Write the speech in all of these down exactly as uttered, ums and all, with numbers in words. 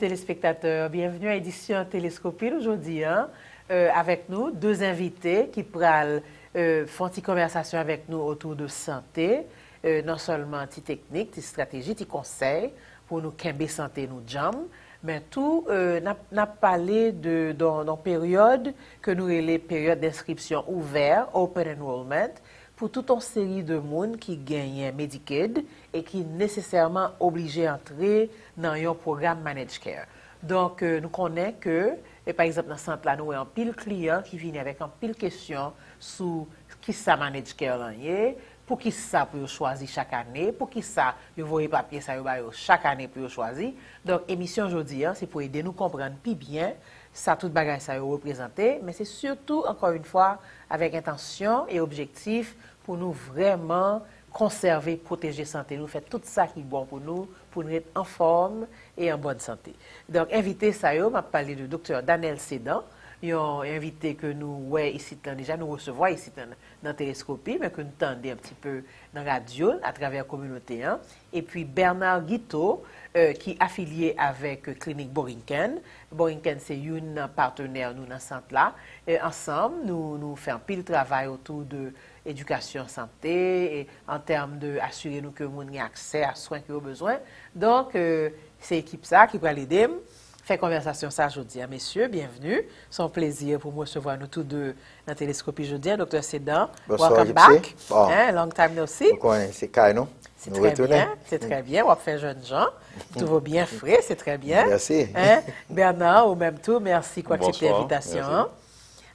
Telespektatè, byenvni a edisyon Teleskopi nou jodi a. Euh, avèk nou, de envite ki pral euh, fè yon ti konvèsasyon avèk nou otou de sante, euh, non sèlman ti teknik, ti estrateji, ti konsèy pou nou kenbe sante nou djanm, men tou euh, n ap n ap pale de, de, de yon peryòd ke nou rele peryòd denskripsyon ouvè, open enrollment, pou tout yon seri de moun ki genyen Medicaid e ki nesesèman oblije antre nan yon pwogram Managed Care. Donk, euh, nou konnen ke, e pa egzanp, nan sant la, nou wè anpil kliyan ki vini avèk anpil kesyon sou kisa Managed Care lan ye, poukisa pou yo chwazi chak ane, poukisa yo voye papye sa yo ba yo chak ane pou yo chwazi. Donk, emisyon jodi a, se pou ede nou konprann pi byen sa tout bagay sa yo reprezante, men se sitou, ankò yon fwa, avèk entansyon e objektif pou nou vrèman konsève, pwoteje sante nou, fè tout sa ki bon pou nou, pou n ret anfòm e an bòn sante. Donk, envite sa yo, m ap pale de Doktè Danel Sedan, yon envite ke nou wè isit lan deja, nou resevwa isit lan nan Teleskopi, men ke nou tande un petit peu nan radyo, atravè kominote an. Epi Bernard Guiteau, euh, ki afilye avèk Klinik Borinquen. Borinquen se youn nan patnè nou nan sant la. Euh, ansanm, nou, nou fè anpil travay otou de edikasyon sante, e an tèm de asire nou ke moun gen aksè a swen ke yo bezwen. Donk, euh, se ekip sa ki pral ede m fè konvèsasyon sa jodi a. Mesye, byenvni. Se yon plezi pou m resevwa nou tou de nan Teleskopi jodi a. Doktè Sedan, welcome back. Hein, long time no see. Ou konnen se kay nou. C'est très bien, c'est très bien. W ap fè jèn jan. Tout va bien fre, c'est très bien. Mèsi. Hein? Bernard, ou menm tou, mèsi pou aksepte envitasyon an.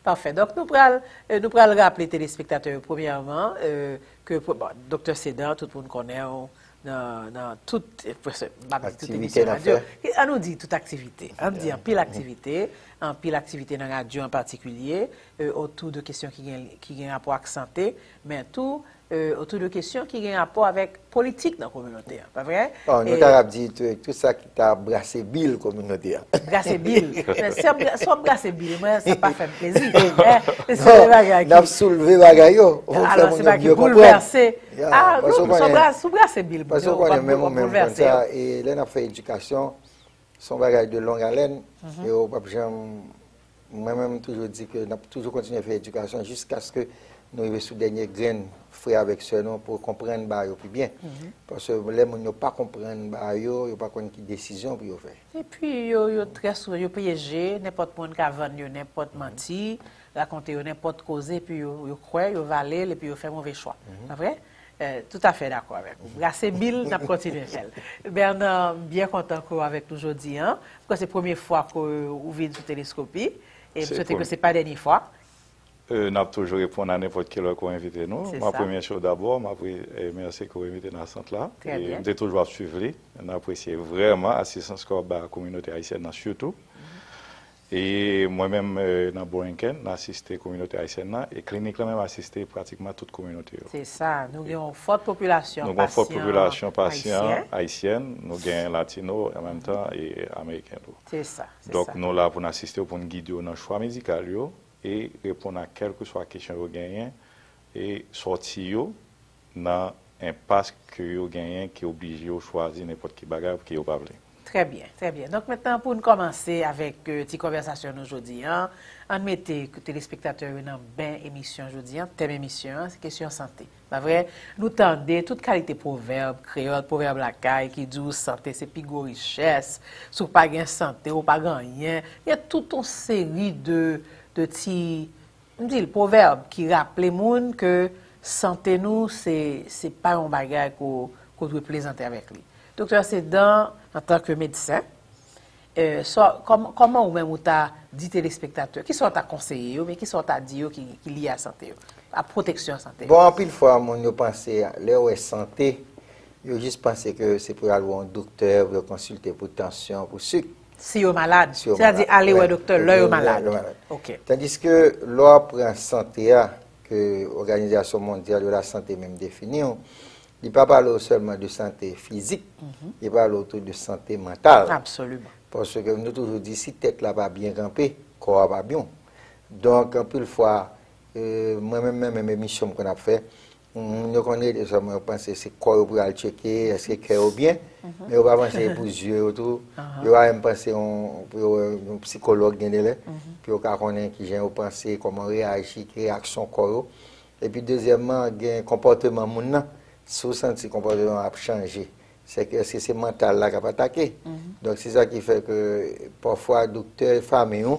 Pafè. Donk, nou pral, euh, nou pral raple telespektatè yo, premyèman, euh, ke, bon, Doktè Sedan, tout moun konnen w nan, nan tout, euh, m ap di tout emisyon radyo. An nou di tout aktivite. An di anpil aktivite, anpil aktivite nan radyo an patikilye, euh, otou de kesyon ki gen, ki gen rapò ak sante, men tou, euh, otou de kesyon ki gen rapò avèk politik nan kominote a, pa vre? Bon, nou ta ap di tout, tout sa ki ta brase bil kominote a. Brase bil. Men si w ap bra- si w ap brase bil mwen, sa pa fè m plezi. Hein? Se yon bagay ki n ap soulve bagay yo pou fè moun yo byen konprann. Ah, non, si w brase bil moun yo, w ap boulvèse yo. E lè n ap fè edikasyon, se yon bagay de long haleine, e w p ap janm, mwen menm, m toujou di ke n ap toujou kontinye fè edikasyon jiskaske nou rive sou dènye grenn frè avèk sè nou pou konprann bagay yo pi byen. Paske lè moun yo pa konprann bagay yo, yo pa konn ki desizyon pou yo fè. Epi yo, yo trè souvan, yo pyeje, nenpòt moun ka vann yo nenpòt manti, rakonte yo nenpòt koze, epi yo, yo kwè, yo vale l, epi yo fè move chwa. Pa vre? Euh, toutafè dakò avèk ou. Brase bil, n ap kontinye fè l. Bernard, m byen kontan ke w avèk nou jodi a. M kwè se premye fwa ke w vin sou Teleskopi. E m swete ke se pa dènye fwa. Euh, n ap toujou reponn a nenpòt ki lè ke w envite nou. M ap remèsye w dabò, m ap re- remèsye ke w envite nan sant la. E m te toujou ap swiv li. N apresye vrèman asistans ke w ap bay kominote ayisyèn nan sitou. E mwen menm, euh, nan Borinquen, n asiste kominote ayisyèn nan, e klinik lan menm asiste pratikman tout kominote yo. Se sa, nou gen yon fòt popilasyon pasyan ayisyen, nou gen latino, an menm tan, e ameriken tou. Se sa, se sa. Donk, nou la pou n asiste yo, pou n gide yo nan chwa medikal yo, e reponn a kèlkeswa kesyon yo genyen, e sòti yo nan enpas ke yo genyen ki oblije yo chwazi nenpòt ki bagay ke yo pa vle. Trè byen, trè byen. Donk, mentnan, pou n kòmanse avèk, euh, ti konvèsasyon nou jodi a, ann mete telespektatè yo nan ben emisyon jodi a. Tèm emisyon an, se kesyon sante. Pa vre? Nou tande tout kalite pwovèb kreyòl, pwovèb lakay ki di w sante se pi gwo richès. Si w pa gen sante, ou pa gen anyen. Gen tout yon seri de, de ti M di l pwovèb ki raple moun ke sante nou se, se pa yon bagay ke w, ke w dwe plezante avèk li. Doktè Sedan, antanke medsen, euh, sa, kòm- kòman ou menm ou ta di telespektatè, kisa w ta konseye yo, men kisa w ta di yo ki, ki lye a sante yo, a pwoteksyon sante yo? Bon, anpil fwa, moun yo panse, lè yo wè sante, yo jis panse ke se pou yo al wè yon doktè, pou yo konsilte pou tansyon, pou sik. Si yo malad. Si yo malad. Sètadi ale wè doktè lè yo malad. Lè yo malad. Ok. Tandiske lè w ap pran sante a, ke Òganizasyon Mondyal de la Sante menm defini w, li pa pale w sèlman de sante fizik, li pale w tou de sante mantal. Absoliman. Paske nou toujou di, si tèt la pa byen kanpe, kò a pa byen. Donk, anpil fwa, euh, mwen menm, menm, menm emisyon m konn ap fè, Moun yo konn rete sèlman, yo panse se kò yo pou yo al tcheke, èske kè yo byen, men yo pa panse pou zye yo tou. Yo pa menm panse yon, pou yo wè yon sikològ gen de lè, pou yo ka konnen kijan yo panse, kòman yo reyaji, ki reyaksyon kò yo. Epi dezyèmman, gen konpòteman moun nan. Si w santi konpòteman an ap chanje, se ke èske se mantal la k ap atake? Donk, se sa ki fè ke pafwa doktè fanmi w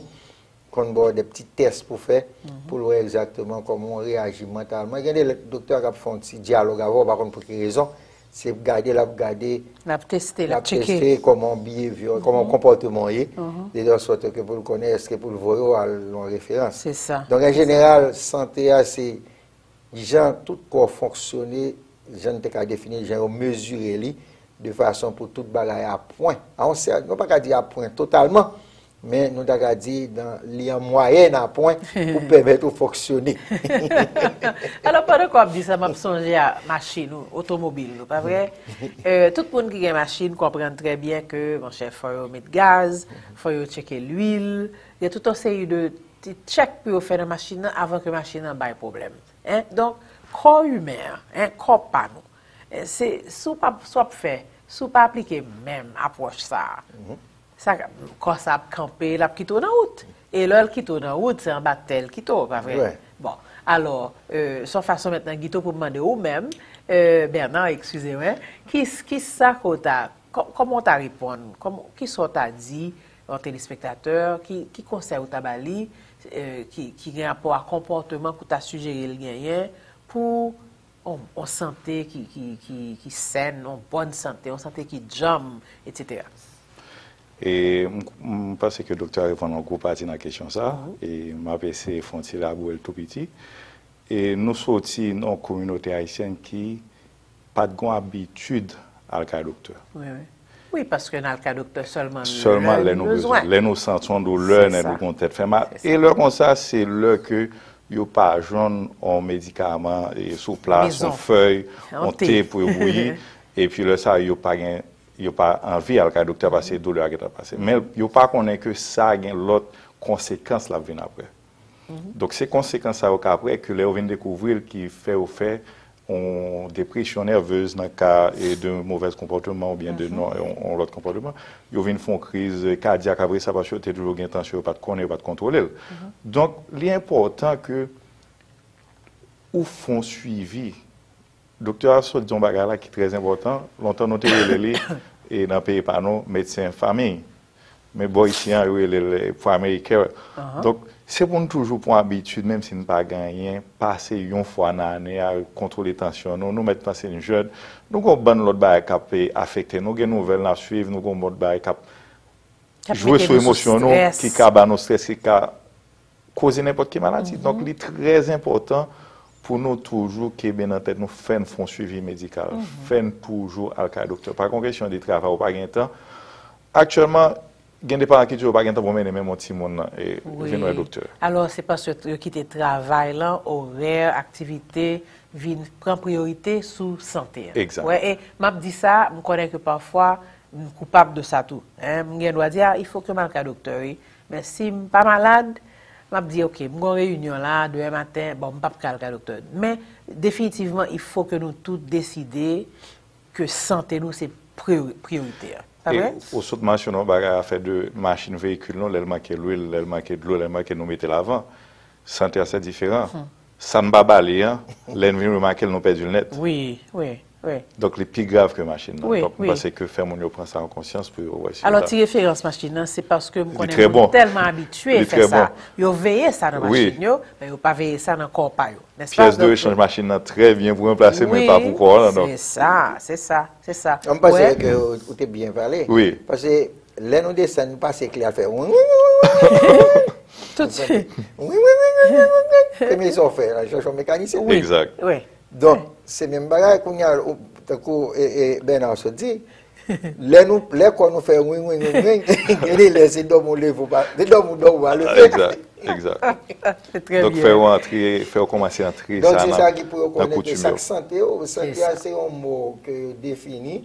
konn ba w de ti tès pou fè, pou l wè egzakteman kòman w reyaji mantalman. Gen de lè, doktè a k ap fè yon ti dyalòg avè w, pa konn pou ki rezon, se gade l ap gade, l ap teste, l ap tcheke kòman w behavior, kòman konpòteman w ye, de tèl sòt ke pou l konnen èske pou l voye w al yon referans. Se sa. Donk, an jeneral, sante a, se jan tout kò fonksyone, jan n te ka defini l, jan yo mezire li, de fason pou tout bagay a pwen. A yon sè, nou pa ka di a pwen totalman, men nou ta ka di nan, li an mwayèn a pwen pou pèmèt ou fonksyone. Alò, pandan ke w ap di sa, m ap sonje a machin ou, otomobil nou, pa vre? Euh, tout moun ki gen machin konprann trè byen ke, monchè, fò yo met gaz, fò yo tcheke lwil, gen tout yon seri de ti tchèk pou yo fè nan machin nan avan ke machin nan bay pwoblèm. Hein? Donk, kò imen an, hein, kò pa nou, eh, se, si w pa, si w ap fè, si w pa aplike menm apwòch sa a, sa, kò sa ap kanpe, l ap kite w nan wout. E lè l kite w nan wout, se anba tè l kite w, pa vre? Bon, alò, euh, se yon fason mentnan Guito pou m mande ou menm, euh, Bernard, eskize mwen, ki, ki sa ke w ta, kò-, kòman w ta reponn, kòman, ki sa w ta di yon telespektatè, ki, ki konsèy ou ta ba li, euh, ki, ki gen rapò a konpòteman ke w ta sijere l genyen pou yon, yon sante ki, ki, ki, ki sèn, yon bòn sante, yon sante ki djanm, etsetera? E m, m panse ke doktè a reponn yon gwo pati nan kesyon sa, e m ap eseye fè yon ti labouwe l tou piti. E nou soti nan yon kominote ayisyèn ki pa t gen abitid al kay doktè. Wi, wi. Wi, paske n al kay doktè sèlman lè nou bezwen. Lè nou santi yon doulè, lè nou gen yon tèt fè mal. E lè konsa, se lè ke yo pa jwenn yon medikaman, e sou plas, yon fèy, yon te pou yo bouyi. Epi lè sa, yo pa gen, yo pa anvi al kay doktè paske doulè a gentan pase. Men yo pa konnen ke sa gen lòt konsekans l ap vin apre. Donk, se konsekans sa yo ka apre ke lè yo vin dekouvri l ki fè yo fè yon depresyon nèvez nan ka, e, de movèz konpòteman oubyen de non, yon, yon lòt konpòteman. Yo vin fè yon kriz kadyak apre sa paske yo te toujou gen tansyon, yo pa t konnen, yo pa t kontwole l. Donk, li enpòtan ke ou fè yon swivi. Doktè a sot di yon bagay la ki trè enpòtan. Lontan nou te rele li, e nan peyi pa nou, medsen fanmi. Men bò isi an, yo rele l primary care. Donk, se pou n toujou pran abitid, menm si n pa gen anyen, pase yon fwa nan ane a, kontwole tansyon nou. Nou mèt panse n jèn. Nou gen yon bann lòt bagay k ap, e, afekte nou. Gen nouvèl n ap swiv, nou gen yon bann bagay k ap jwe sou emosyon nou, ki ka ba nou estrès, ki ka koze nenpòt ki maladi. Donk, li trè enpòtan pou nou toujou kenbe nan tèt nou, fè n fè yon swivi medikal, fè n toujou al kay doktè. Pa gen yon kesyon de travay, ou pa gen tan. Aktyèlman, gen de paran ki di yo pa gen tan pou mennen menm yon timoun nan, e, vin wè doktè. Alò, se paske yo kite travay lan, orè, aktivite, vin pran priyorite sou sante an. Egzak. Wè, e m ap di sa, m konnen ke pafwa, m koupab de sa tou. Hein? M gen dwa di, a, il faut que m al kay doktè, wi. Men si m pa malad, m ap di, oke, m gen yon reyinyon la, demen maten, bon, m p ap ka al kay doktè. Men, definitivman, il faut que nou tout deside ke sante nou se priyo-, priyorite a. Pa vre? E ou sot mansyone yon bagay, afè de machin, veyikil nou, lè l manke lwil, lè l manke dlo, lè l manke nou mete l avan. Sante a se diferan. Sa n pa ba li an, lè n vin remake l, nou pèdi l nèt. Wi, wi, wi. Donk, li pi grav ke machin nan. Donk, m panse ke fè moun yo pran sa an konsyans pou yo wè si... Alò, ti referans machin nan, se paske m konnen moun tèlman abitye fè sa. Yo veye sa nan machin yo, men yo pa veye sa nan kò pa yo. Pyès de rechanj machin nan trè byen pou ranplase, men pa pou kò an, non. Se sa, se sa, se sa. Mwen panse ke ou te byen pale. Wi. Paske lè nou desann, nou pase kle a fè wi, wi, wi, wi, wi. Tout swit. Wi, wi, wi, wi, wi, wi. Premye sa w fè, w al chèche yon mekanisyen. Wi. Egzak. Wi. Donk, se menm bagay kounye a, tankou, e, e, Bernard sot di, lè nou, lè kò nou fè wi, wi, wi, wi, gen de lè se dòmi w leve w pa, se dòmi w dòmi w pa leve. Egzak. Egzak. Donk, fè yo antre, fè yo kòmanse antre sa nan, nan koutim yo. Donk, se sa ki pou yo konnen ke sa k sante yo, sante a se yon mo ke yo defini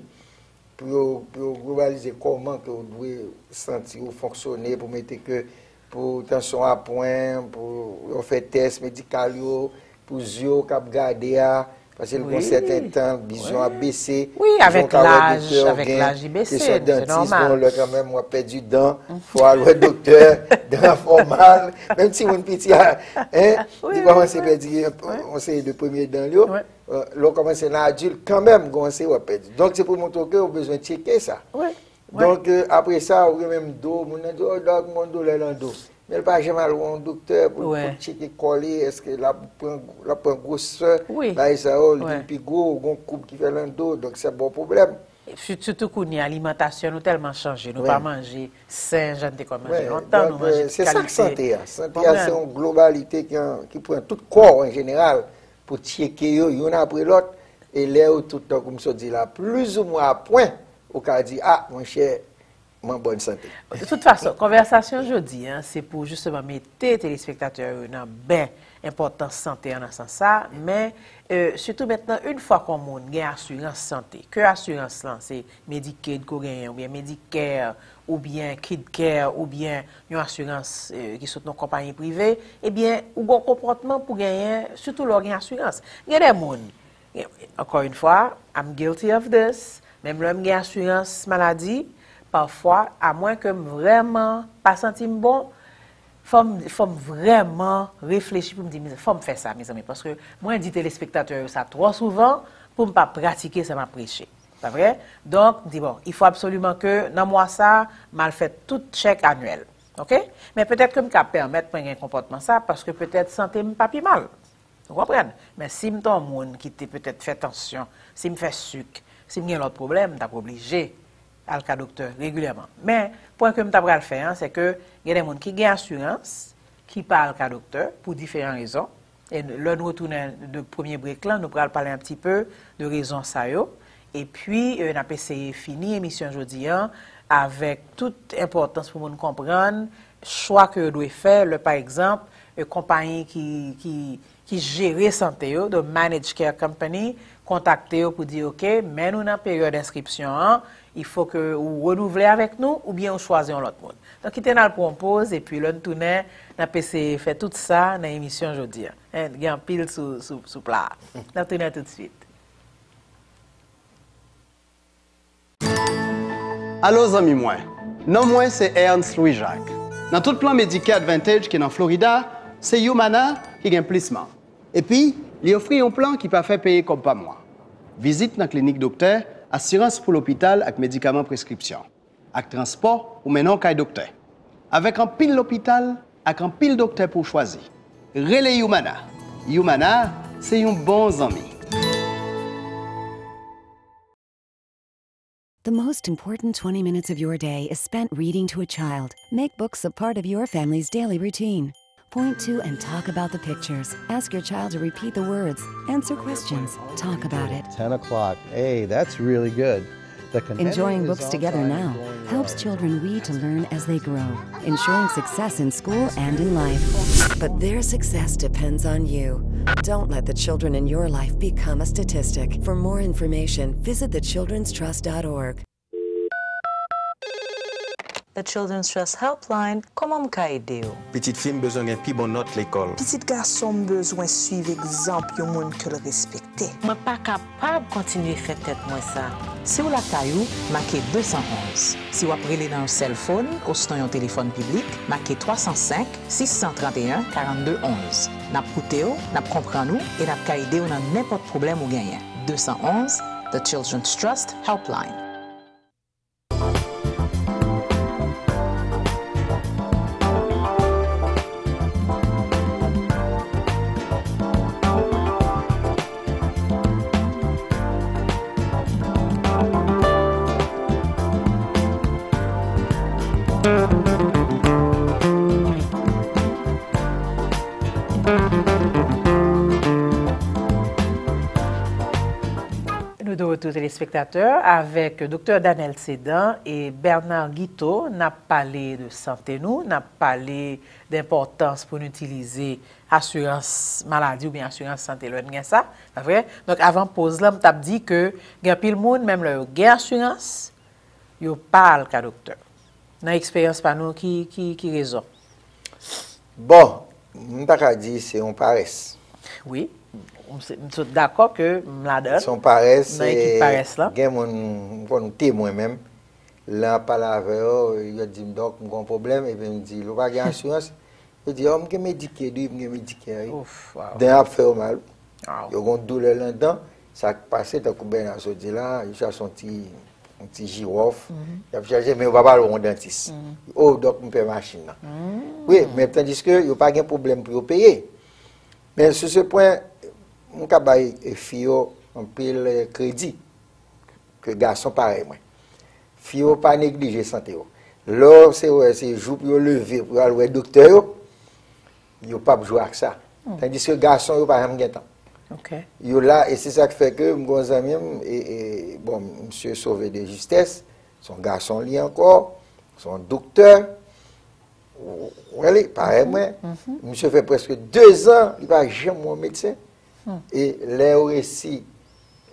pou yo, pou yo globalize kòman ke w dwe santi w, fonksyone, pou mete ke, pou tansyon a pwen, pou yo fè tès medikal yo, pou zye w k ap gade a, Paske l gon sèten tan, vizyon ap bese, jan w ka wè doktè, ou gen kesyon dantis, bon, lè kanmenm w ap pèdi dan, fò w al wè doktè, dan fò mal, menm timoun piti a, en, li kòmanse pèdi yon seri de premye dan l yo, lè w kòmanse nan adilt, kanmenm, gon seri w ap pèdi. Donk, se pou montre w ke w bezwen tcheke sa. Donk, apre sa, ou gen menm do, moun nan di, oh, dòk, m gon doulè nan do. Men l pa janm al wè yon doktè pou l tcheke kò li, èske l ap pran, l ap pran gwosè, bagay sa yo, li vin pi gwo, ou gon koub ki fè l nan do, donk se bon pwoblèm. Sitou kounye a, alimantasyon nou tèlman chanje, nou pa manje sen jan n te konn manje lontan, nou manje tout kalite. Se sa k sante a. Sante a se yon globalite ki, ki pran tout kò an jeneral pou tcheke yo youn apre lòt, e lè yo tout, tankou m sot di la, plizoumwen a pwen, ou ka di, ah, monchè, m an bòn sante. De tout fason, konvèsasyon jodi a, se pou jisteman mete telespektatè yo nan ben enpòtans sante an nan sans sa, men, e, sitou mentnan, yon fwa ke yon moun gen asirans sante, ke asirans lan se Medicaid ke w genyen, oubyen Medicare, oubyen KidCare, oubyen yon asirans, e, ki sot nan konpayi prive, ebyen, ou gon konpòtman pou genyen, sitou lè w gen asirans. Gen de moun, ankò yon fwa, I'm guilty of this, menm lè m gen asirans maladi, pafwa, amwen ke m vrèman pa santi m bon, fò m, fò m vrèman reflechi pou m di, fò m fè sa, mezanmi, paske mwen di telespektatè yo sa twò souvan pou m pa pratike sa m ap preche. Pa vre? Donk, m di, bon, il faut absolument que nan mwa sa, m al fè tout tchèk anyèl. Oke? Men petèt ke m ka pèmèt mwen gen konpòtman sa, paske petèt sante m pa pi mal. Ou konprann? Men si m te yon moun ki te petèt fè tansyon, si m fè sik, si m gen lòt pwoblèm, m t ap oblije al ka doktè regilyèman. Men, pwen ke m ta pral fè an, se ke gen de moun ki gen asirans, ki pa al ka doktè pou diferan rezon. E lè nou retounen de premye break lan, nou pral pale un petit peu de rezon sa yo. Epi, e, n ap eseye fini emisyon jodi an avèk tout enpòtans pou moun konprann chwa ke yo dwe fè lè, pa egzanp, e, konpayi ki, ki, ki jere sante yo, the managed care company, kontakte yo pou di, oke, men nou nan peryòd enskripsyon an, il faut que ou renouvle avèk nou, oubyen ou chwazi yon lòt moun. Donk, kite n al pran yon poz, epi lè n tounen, n ap eseye fè tout sa nan emisyon jodi a. En, gen anpil sou, sou, sou pla a. N ap tounen tout swit. Alo zanmi mwen, non mwen se Ernst Louis Jacques. Nan tout plan Medicare Advantage ki nan Florida, se Humana ki gen plis man. Epi, li ofri yon plan ki pa fè peye kòb pa mwa. Vizit nan klinik doktè, asirans pou lopital ak medikaman preskripsyon. Ak transpò pou mennen w kay doktè. Avèk anpil lopital ak anpil doktè pou w chwazi. Rele Humana. Humana se yon bon zanmi. The most important twenty minutes of your day is spent reading to a child. Make books a part of your family's daily routine. Point to and talk about the pictures. Ask your child to repeat the words. Answer questions. Talk about it. Ten o'clock. Hey, that's really good. Enjoying books together now helps children read to learn as they grow, ensuring success in school and in life. But their success depends on you. Don't let the children in your life become a statistic. For more information, visit the children's trust dot org. The Children's Trust Helpline, kòman m ka ede w? Pitit fi m bezwen gen pi bon nòt lekòl. Pitit gason m bezwen swiv egzanp yon moun ke l respekte. Mwen pa kapab kontinye fè tèt mwen sa. Si w lakay ou, make de san onz. Si w ap rele nan yon sèlfòn osnon yon telefòn piblik, make twa san senk, sis san trannteyen, karannde onz. N ap koute w, n ap konprann ou e n ap ka ede w nan nenpòt pwoblèm ou genyen. De san onz, The Children's Trust Helpline. Nou de retour, telespektatè, avèk Doktè Danel Sedan e Bernard Guiteau. N ap pale de sante nou, n ap pale de enpòtans pou n itilize asirans maladi oubyen asirans sante lè n gen sa, pa vre? Donk, avan poz la, m t ap di ke gen anpil moun, menm lè yo gen asirans, yo pa al ka doktè. Nan eksperyans pa nou, ki, ki, ki rezon? Bon, m ta ka di se yon parès. Wi. M se- m sot dakò ke m ladan l. Se yon parès, nan ekip parès la. Gen moun, m konn temwen menm. Lè m ap pale avè yo, yo di m, "Dòk, m gen yon pwoblèm," epi m di, "Ou pa gen asirans?" Yo di, "Oh, m gen Medicaid, wi, m gen Medicare, wi." Ouf, wow. Dan ap fè yo mal. Wow. Yo gen yon doulè nan dan. Sa k pase, tankou Bernard sot di la, yo chache yon ti, yon ti jiwòf. Y ap chache, men yo pa pale yon dantis. Oh, dòk, m pè machin nan. Wi, men tandiske yo pa gen pwoblèm pou yo peye. Men sou se pwen, m ka bay fi yo anpil eh, kredi ke gason parèy mwen. Fi yo pa neglije sante yo. Lè se wè se jou pou yo leve pou yo al wè doktè yo, yo p ap jwe ak sa. Tandiske gason yo pa janm gen tan. Ok. Yo la, e se sa k fè ke m gen yon zanmi m, e, e, bon, misye sove de jistès, se yon gason li ankò, se yon doktè, ou wè li, parèy mwen, misye fè prèske dezan, li pa janm wè yon medsen, e lè yo resi,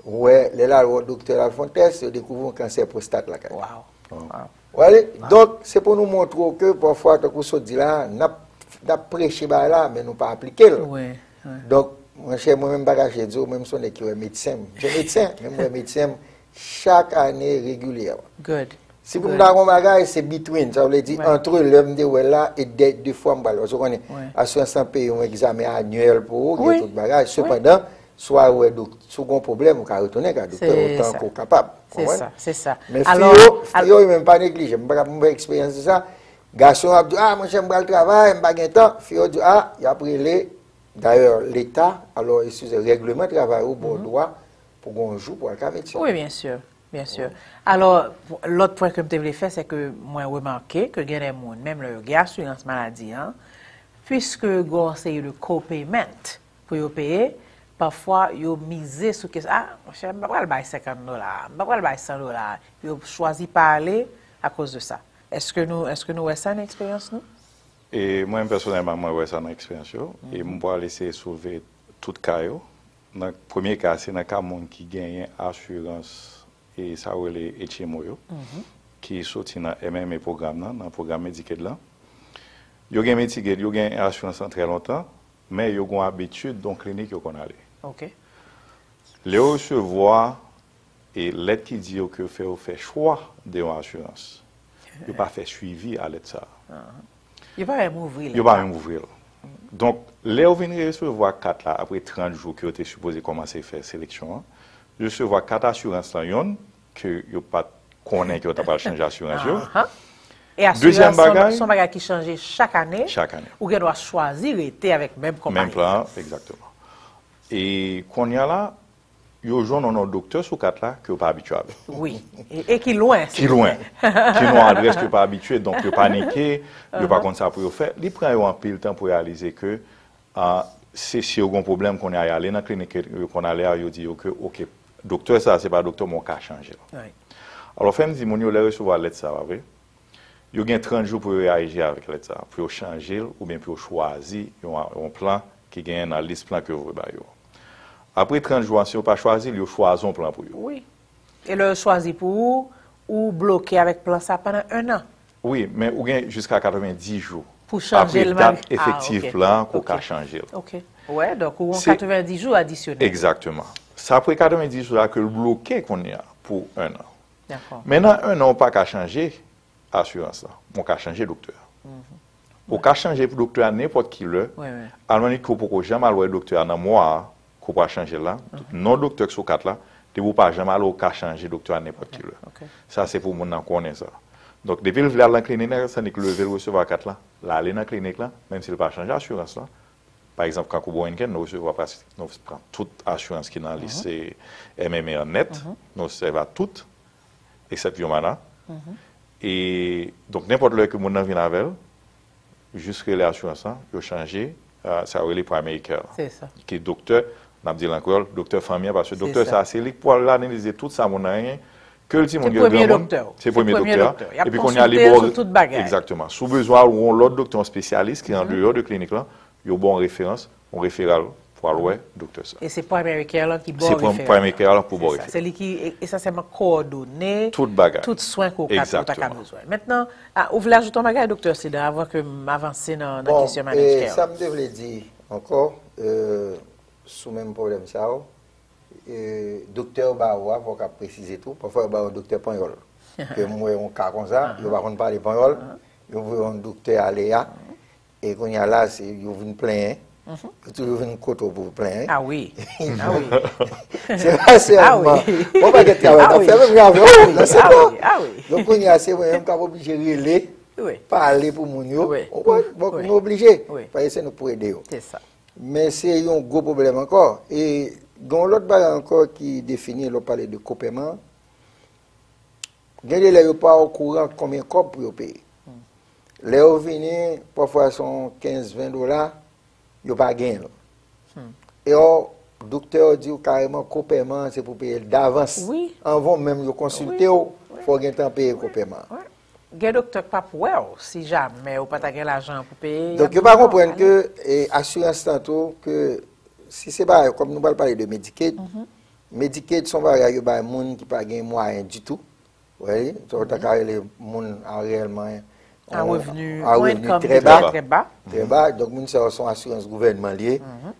wè, lè l al wè yon doktè, l al fè yon tès, yo dekouvri yon kansè pwostat lakay li. Wow. Wow. Wale, donk, se pou nou montre w ke pafwa, tankou w sot di la, n ap, n ap preche bagay la, men nou pa aplike l. Wi, wi. Donk, monchè, mwen menm pa kache di w, mwen m se yon nèg ki wè medsen m. M se medsen, men m wè medsen m chak ane regilyèman. Good. Si pou m ta gen yon bagay, se between, sa vle di antre lè m te wè l la e de, de fwa m pral wè. Paske w konnen, Wi. Asirans lan peye yon egzamen anyèl pou ou, Wi. Gen tout bagay. Sepandan, swa ou wè dok, si w gen yon pwoblèm, ou ka retounen ka doktè Se otan sa. ke w kapab. Se sa, se sa. Men Alò, fi yo, al- fi yo, yo menm pa neglije. M pa ka, m pa eksperyans de sa. Gason yo ap di, "Ah, monchè, m pral travay, m pa gen tan." Fi yo di, "Ah," y ap rele. Dayè, Leta, alò, eskize, règleman travay ou ba w dwa pou gen yon jou pou al ka medsen. Wi, byen si, byen si. Alò, lòt pwen ke m te vle fè, se ke mwen remake ke gen de moun, menm lè yo gen asirans maladi an, piske gen yon seri de co-payment pou yo peye, pafwa yo mize sou kesyon, "Ah, monchè, m pa pral bay senkant dola, m pa pral bay san dola." Yo chwazi pa ale akoz de sa. Èske nou, èske nou wè sa nan eksperyans nou? E mwen pèsonèlman, mwen wè sa nan eksperyans yo. E m pral eseye soulve tout ka yo. Nan premye ka, se nan ka moun ki genyen asirans e sa yo rele H M O yo, ki soti nan M M A pwogram nan, nan pwogram Medicaid lan. Yo gen Medicaid, yo gen asirans lan trè lontan, men yo gen yon abitid, yon klinik yo konn ale. Ok. Lè yo resevwa e lèt ki di yo ke fè yo fè chwa de yon asirans, yo pa fè swivi a lèt sa a. Yo pa menm ouvri l. Yo pa menm ouvri l. Donk, lè yo vin resevwa kat la apre trant jou ke yo te sipoze kòmanse fè seleksyon an, yo resevwa kat asirans lan yonn ke yo pa t konnen ke yo ta pral chanje asirans yo. Ahan. E Dezyèm asirans se yon- bagay. Se yon bagay ki chanje chak ane. Chak ane. Ou gen dwa chwazi rete avèk menm konpayi. Menm plan an, egzakteman. E kounye a la, yo jwenn yon non doktè sou kat la ke yo pa abitye avè l. Wi. E, e ki lwen. Ki lwen. Ki non adrès ke yo pa abitye, donk yo panike, yo pa konn sa pou yo fè. Li pran yo anpil tan pou yo reyalize ke ah, se si yo gen yon pwoblèm kounye a, y ale nan klinik ke yo konn ale a, yo di yo ke, "Ok, doktè sa a, se pa doktè mwen, w ka chanje l." Wi. Alò, fè m di moun yo, lè yo resevwa lèt sa a, pa vre, yo gen trant jou pou yo reyaji avèk lèt sa a, pou yo chanje l oubyen pou yo chwazi yon, yon plan ki genyen nan lis plan ke yo voye ba yo. Apre trant jou an, si yo pa chwazi l, yo chwazi yon plan pou yo. Wi. E lè yo chwazi pou ou, ou bloke avèk plan sa pandan en an. Wi, men ou gen jiska katrevenndis jou Pou chanje l apre mal- dat efektif Ah, ok. Plan pou w Ok. ka chanje l. Ok. Wè, donk ou gen Se- katrevenndis jou adisyonèl. Egzakteman. Se apre katrevenndis jou la ke l bloke kounye a pou en an. Dakò. Men nan en an, ou pa ka chanje asirans lan. Men w ka chanje doktè a. Ou ka chanje pou doktè a nenpòt ki lè. Wi, wi. Alòske ou poko janm al wè doktè a nan mwa a, ke w pral chanje l la. Non doktè k sou kat la, depi w pa janm ale, ou ka chanje doktè a nenpòt ki lè. Ok. Sa se pou moun nan konnen sa. Donk, depi l vle al nan klinik la, sa ni k leve l resevwa kat la, l ale nan klinik la, menm si l pa chanje asirans lan. Pa egzanp, kankou Borinquen, nou resevwa prèske, nou pran tout asirans ki nan lis M M A an nèt, nou sèvi a tout, eksèp Humana. E donk, nenpòt lè ke moun nan vin avè l, jis rele asirans lan, yo chanje, ah, sa yo rele primary care. Se sa. Ki doktè, n ap di l an kreyòl, doktè fanmi an, paske doktè sa, se li k pou al analize tout sa moun nan genyen, ke l timoun, ke l granmoun, se premye doktè a. Epi kounye a, li ba w, egzakteman. Si w bezwen al wè yon lòt doktè, yon espesyalis ki andeyò de klinik lan, yo ba w yon referans, yon referal pou al wè doktè sa. E se primary care lan ki ba Se w referans. Primary care lan pou ba w Se sa. referans. Se li ki, e, esansyèlman kowòdone Tout bagay. Tout swen ke w ka, ke w ta ka Egzakteman. Bezwen. Mentnan, ah, ou vle ajoute yon bagay, doktè Sidan, avan ke m avanse nan, nan Bon, kesyon e, managed care? Sa m te vle di ankò, e, sou menm pwoblèm sa yo, e, doktè yo ba ou a, fò w ka presize tou, pafwa yo ba yo doktè panyòl. Ke m wè yon ka konsa, yo pa konn pale panyòl, yo voye yon doktè ale a, e kounye a la, se, yo vin plenyen, yo toujou vin kote w pou plenyen. Ah wi, ah wi. Se pa sèlman, bon, pa gen travay n ap fè menm jan avè w, nan se pa. Donk kounye a, se mwen menm k ap oblije rele, pale pou moun yo, ou konprann? Bon, nou oblije, paske se nou k pou ede yo. Men se yon gwo pwoblèm ankò. E gen yon lòt bagay ankò ki defini, lè w pale de kopèman, gen de lè yo pa okouran konbyen kòb pou yo peye. Lè yo vini, pafwa se yon kenz, ven dola, yo pa genyen l. E yo, doktè yo di w kareman kopèman se pou peye l davans. Anvan menm yo konsilte w, fò w gentan peye kopèman. Gen doktè k p ap wè w si jamè ou pa ta gen lajan pou peye. Donk yo pa konprann ke e, asirans lan tou, ke si se bagay, kòm nou pral pale de Medicaid, Medicaid se yon bagay yo bay moun ki pa gen mwayen ditou. Wi, sa w ta ka rele moun a reyèlman a revni trè ba. Trè ba. Donk moun sa yo se yon asirans gouvènman li ye.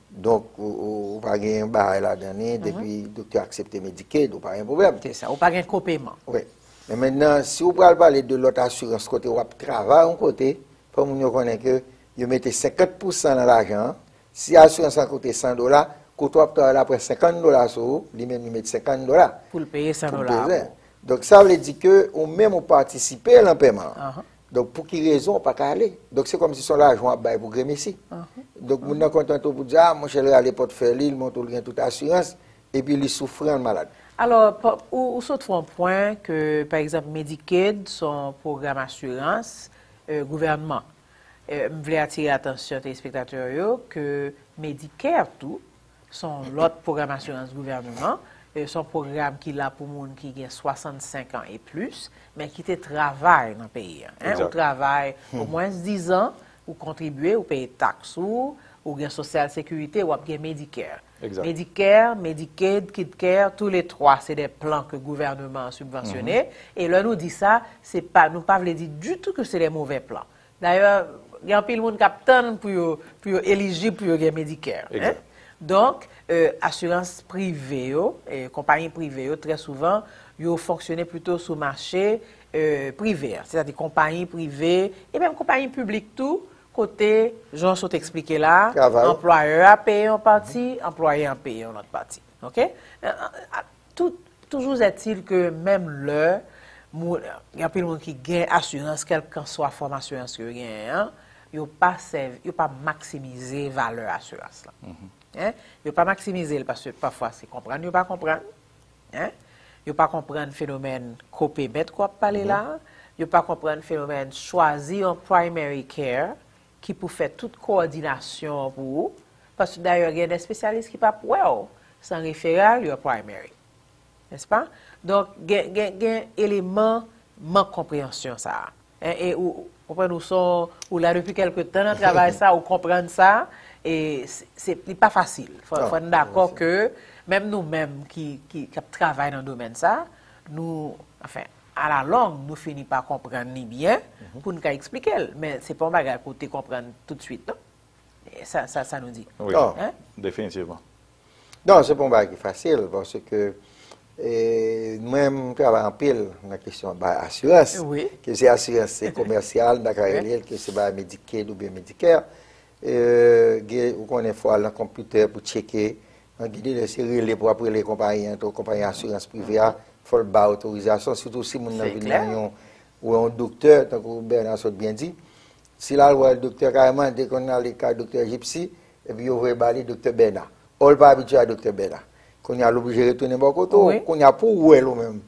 Donk ou, ou, ou pa gen bagay ladan li, depi doktè aksepte Medicaid, ou pa gen pwoblèm. Se sa, ou pa gen kopeman. Wi. Men mentnan, si ou pral pale de lòt asirans kote w ap travay yon kote, fò moun yo konnen ke yo mete senkant pousan nan lajan an. Si asirans lan koute san dola, kote w ap travay la pran senkant dola sou ou, li menm li met senkant dola. Pou l peye san dola pou ou. Donk sa vle di ke ou menm ou patisipe nan pèman an. Donk pou ki rezon ou pa ka ale? Donk se kòmsi se yon lajan w ap bay pou gremesi. Donk moun nan kontan tou pou di, a, monchè, l rale pòtfèy li, l montre w l gen tout asirans, epi li soufri, l malad. Alò, ou, ou sot fè yon pwen ke, pa egzanp, Medicaid se yon pwogram asirans gouvènman. M vle atire atansyon telespektatè yo ke Medicare tou, se yon lòt pwogram asirans gouvèneman. Se yon pwogram ki la pou moun ki gen swasannsenk an e plis, men ki te travay nan peyi a. Ou travay omwens dizan, ou kontribye, ou peye taks ou, ou gen Social Security, w ap gen Medicare. Medicare, Medicaid, KidCare, toulètwa se de plan ke gouvèneman an sibvansyone. E lè nou di sa, se pa, nou pa vle di ditou ke se de move plan. Dayè, gen anpil moun k ap tann pou yo, pou yo elijib pou yo gen Medicare. Donk, asirans prive yo, konpayi prive yo, trè souvan, yo fonksyone plito sou mache prive a, sètadi konpayi prive e menm konpayi piblik tou, kote, jan w sot eksplike la, anplwayè a peye yon pati, anplwaye a peye yon lòt pati. Oke? Tout, toujours est-il ke menm lè moun, gen anpil moun ki gen asirans, kèlkanswa fòm asirans yo genyen an, yo pa sèvi, yo pa maksimize valè asirans lan. Yo pa maksimize l paske pafwa se konprann yo pa konprann. Yo pa konprann fenomèn kopemèt ke w ap pale la. Yo pa konprann fenomèn chwazi yon primary care ki pou fè tout kowòdinasyon an pou ou. Paske dayè gen de espesyalis ki p ap wè w san referral your primary. Nèspa? Donk, gen, gen, gen eleman mank konpreyansyon sa a. E ou konprann ou se yon, ou la depi kèlke tan nan travay sa, ou konprann sa, e se, li pa fasil. Fò, fò n dakò ke menm nou menm ki, ki, k ap travay nan domèn sa, nou, anfen, alalong, nou fini pa konprann li byen pou n ka eksplike l. Men se pa yon bagay pou w te konprann toutswit, non. Sa, sa, sa nou di. Wi, definitivman. Non, se pa yon bagay ki fasil, paske e, mwen, m travay anpil nan kesyon bay asirans. Ke se asirans se komèsyal, m ta ka rele l, ke se bay Medicaid oubyen Medicare. E, gen, ou konnen fò w al nan konpitè pou tcheke. Gen de lè se rele pou w ap rele konpayi an tou, konpayi asirans prive a, fò l bay otorizasyon, sitou si moun nan vin nan yon, ou yon doktè, tankou Bernard sot byen di. Si l al wè doktè kareman, te konn ale kay doktè Gypsy, epi yo voye ba li doktè Bèna. Ò, l pa abitye a doktè Bèna. Kounye a, l oblije retounen bò kote w. Kounye a, pou w wè l ou menm.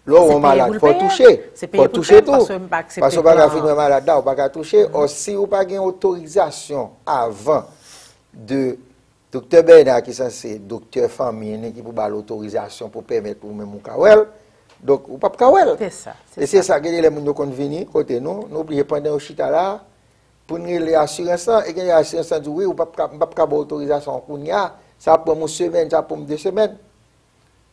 Lè w wè w malad, fò w touche. Fò w touche tou. Paske w pa ka fin wè malad la, ou pa ka touche. Ò, si ou pa gen otorizasyon avan de Doktè Bèna ki sanse doktè fanmi li ki pou ba l otorizasyon pou pèmèt ou menm ou ka wè l. Donk, ou p ap ka wè l. Se sa, se sa. E se sa, gen de lè moun yo konn vini kote nou, nou oblije pandan yo chita la, pou n rele asirans lan, e gen de asirans lan di, wi, ou p ap ka, m p ap ka ba w otorizasyon an kounye a, sa ap pran m yon semèn, sa ap pran m de semèn.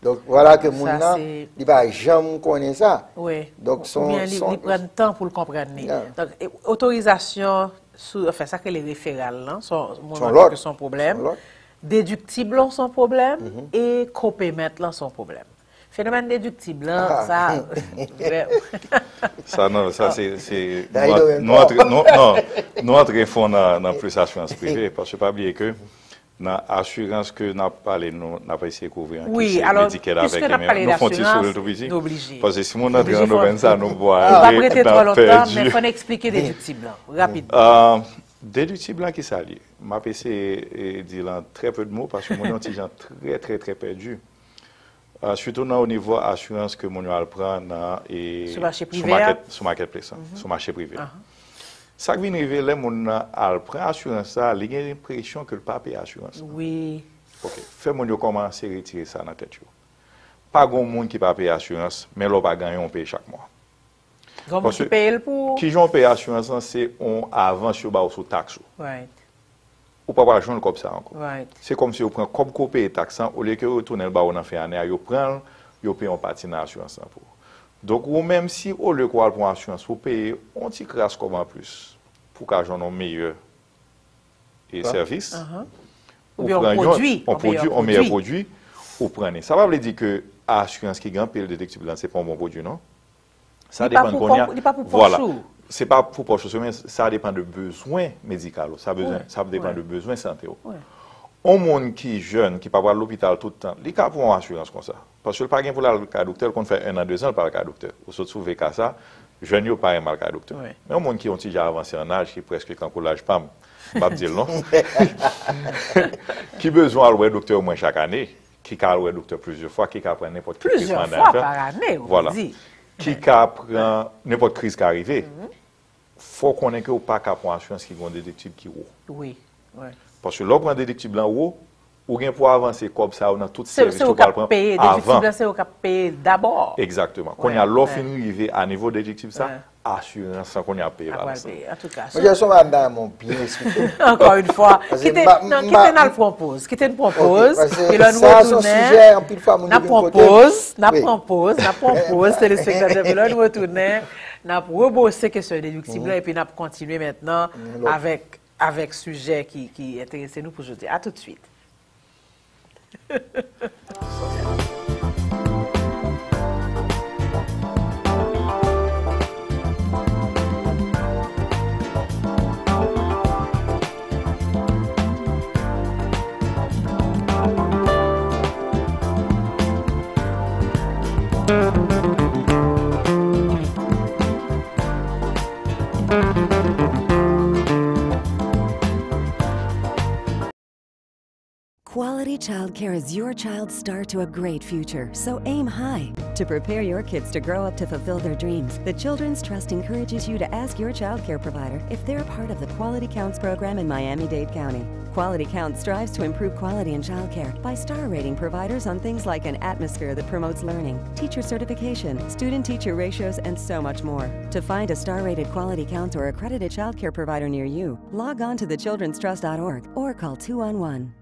Donk, vwala ke moun nan, li pa janm konnen sa. Donk, se yon, oubyen li, li pran tan pou l konprann li. Donk, e, otorizasyon sou, anfen, sa k rele referral lan, se yon, mwen panse ke se yon pwoblèm. Dediktib lan se yon pwoblèm e co-payment lan se yon pwoblèm. Fenomèn dediktib lan, sa, sa non, sa se, se, nou antre, nou, non, nou antre fon nan, nan plis asirans prive, paske pa bliye ke nan asirans ke n ap pale, nou, n ap eseye kouvri an ki se Medicare avèk, men nou fon ti souri tou piti, paske si moun antre nan domèn sa, nou pral ale nan pèdi. Men fò n eksplike dediktib lan, rapidman. Dediktib lan ki sa l ye? M ap eseye di l an trè pe de mo paske moun yo yon ti jan trè, trè, trè pèdi. Sitou nan o nivo asirans ke moun yo al pran nan, sou marketplace an, sou mache prive a. Sa k vin rive lè moun nan al pran asirans sa, li gen enpresyon ke l pa peye asirans lan. Wi. Ok. Fè moun yo kòmanse retire sa nan tèt yo. Pa gen yon moun ki pa peye asirans, men lè w pa genyen w peye chak mwa. Gen yon moun ki peye l pou ou. Kijan w peye asirans lan, se yon avans yo ba w sou taks ou. Ou pa pral jwenn kòb sa ankò. Se kòmsi yo pran kòb ke w peye taks lan, olye ke yo retounen l ba w nan fen ane a, yo pran l, yo peye yon pati nan asirans lan pou ou. Donk, ou menm, si olye ke w al pran yon asirans pou w peye yon ti kras kòb anplis pou w ka jwenn yon meyè sèvis, ou pran yon pwodui, yon meyè pwodui, ou pran li. Sa pa vle di ke asirans ki gen anpil dediktib lan, se pa yon bon pwodui, non. Sa depann kounye a. Vwala. Se pa pou pòch ou, men sa depann de bezwen medikal ou. Sa bezwen, sa depann de bezwen sante w. Yon moun ki jèn, ki pa pral lopital tout tan, li ka pran yon asirans konsa. Paske l pa gen pou l al kay doktè, l konn fè en an, dezan l pa al kay doktè. Ou sot sou V K sa, jèn yo pa renmen al kay doktè. Men yon moun ki yon ti jan avanse an aj, ki prèske kankou laj pa m, m p ap di l non, ki bezwen al wè doktè omwen chak ane, ki ka al wè doktè plizyè fwa, ki ka pran nenpòt ki tretman dayabèt, vwala, ki ka pran nenpòt kriz ka rive, fò w konnen ke w pa ka pran asirans ki gen yon dediktib ki wo. Wi, wi. Paske lè w pran dediktib lan wo, ou gen pou avanse kòb sa yo nan tout sèvis ke w pral pran avan. Se yo k ap peye dediktib lan, se yo k ap peye dabò. Egzakteman. Kounye a, lè w fin rive a nivo dediktib sa, asirans lan kounye a ap peye balans lan. Antouka, Monchè Soma, m ta renmen w byen eksplike m. Ankò yon fwa, kite, non, kite n al pran poz. Kite n pran poz. E lè nou retounen, n ap pran poz, n ap pran poz, n ap pran poz, telespektatè, epi lè nou retounen, n ap rebwose kesyon dediktib lan, epi n ap kontinye mentnan avèk, avèk sijè ki, ki enterese nou pou jodi a. A tout suit. Quality childcare is your child's start to a great future, so aim high. To prepare your kids to grow up to fulfill their dreams, the Children's Trust encourages you to ask your childcare provider if they're part of the Quality Counts program in Miami-Dade County. Quality Counts strives to improve quality in childcare by star rating providers on things like an atmosphere that promotes learning, teacher certification, student-teacher ratios, and so much more. To find a star rated Quality Counts or accredited childcare provider near you, log on to the children's trust dot org or call two one one.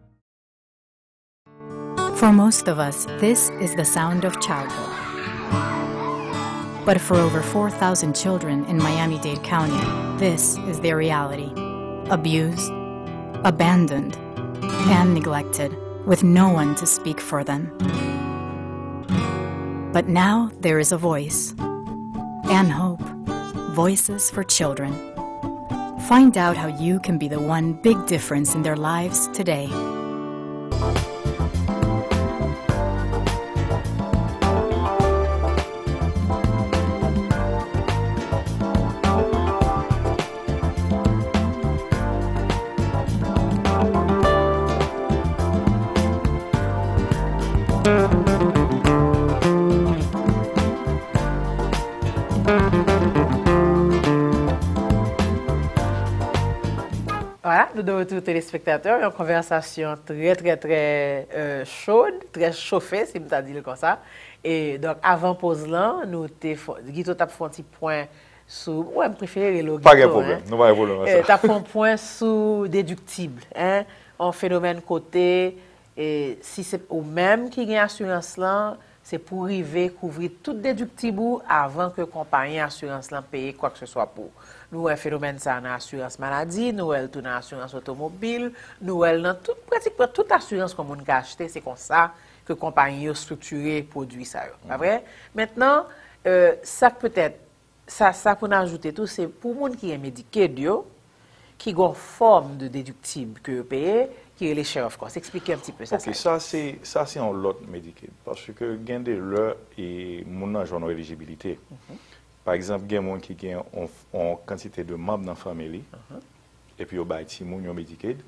For most of us, this is the sound of childhood. But for over four thousand children in Miami-Dade County, this is their reality. Abused, abandoned, and neglected, with no one to speak for them. But now there is a voice and hope. Voices for Children. Find out how you can be the one big difference in their lives today. Vwala, nou de retou telespektatè, yon konvèsasyon trè, trè, trè, euh, chod, trè chofe, si m ta di l konsa. E, donk, avan poz lan, nou te fè, Guito t ap fè yon ti pwen sou, mwen, m prefere rele w Guito, hein. Pa gen pwoblèm, nou pa gen pwoblèm ak sa. T ap fè yon pwen sou dediktib, hein, yon fenomèn kote, e, si se ou menm ki gen asirans lan, Se pou rive kouvri tout dediktib ou avan ke konpayi asirans lan peye kwakseswa pou ou. Nou wè fenomèn sa a nan asirans maladi, nou wè l tou nan asirans otomobil, nou wè l nan tout, pratikman tout asirans yon moun ka achte, se konsa ke konpayi yo estriktire pwodui sa yo. Pa vre? Mentnan, euh, sa k petèt, sa, sa pou n ajoute tou, se pou moun ki gen Medicaid yo, ki gon fòm de dediktib ke yo peye, ki rele share of cost. Eksplike yon ti pe sa. Ok, sa se, sa se yon lòt Medicaid. Paske gen de lè, e, moun nan jwenn yon elijibilite. Pa egzanp, gen moun ki gen yon, yon kantite de manm nan fanmi li, epi yo bay timoun yo Medicaid,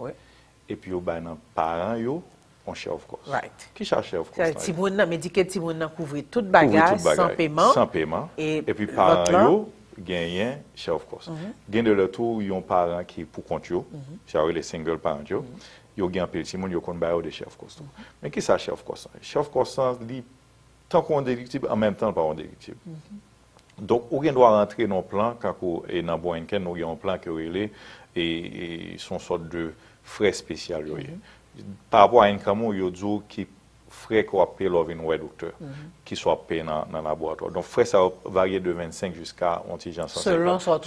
epi yo bay nan paran yo yon share of cost. Ki sa share of cost la ye? Timoun nan, Medicaid timoun nan kouvri tout bagay san peman. San peman. Epi paran yo genyen share of cost. Gen de lè tou, yon paran ki pou kont yo, sa yo rele single parent yo, yo gen anpil timoun, yo konn ba yo de share of cost tou. Men ki sa share of cost lan? Share of cost lan, li tankou yon dediktib, an menm tan, li pa yon dediktib. Donk, ou gen dwa rantre nan yon plan, kankou, e nan Boenken, nou gen yon plan ke yo rele, e, e se yon sòt de frè espesyal yo ye. Parapò a income ou, yo di w ki frè ke w ap peye lè w vin wè doktè, ki sa w ap peye nan, nan laboratwa. Donk, frè sa yo varye de vennsenk jiska yon ti jan san senkant,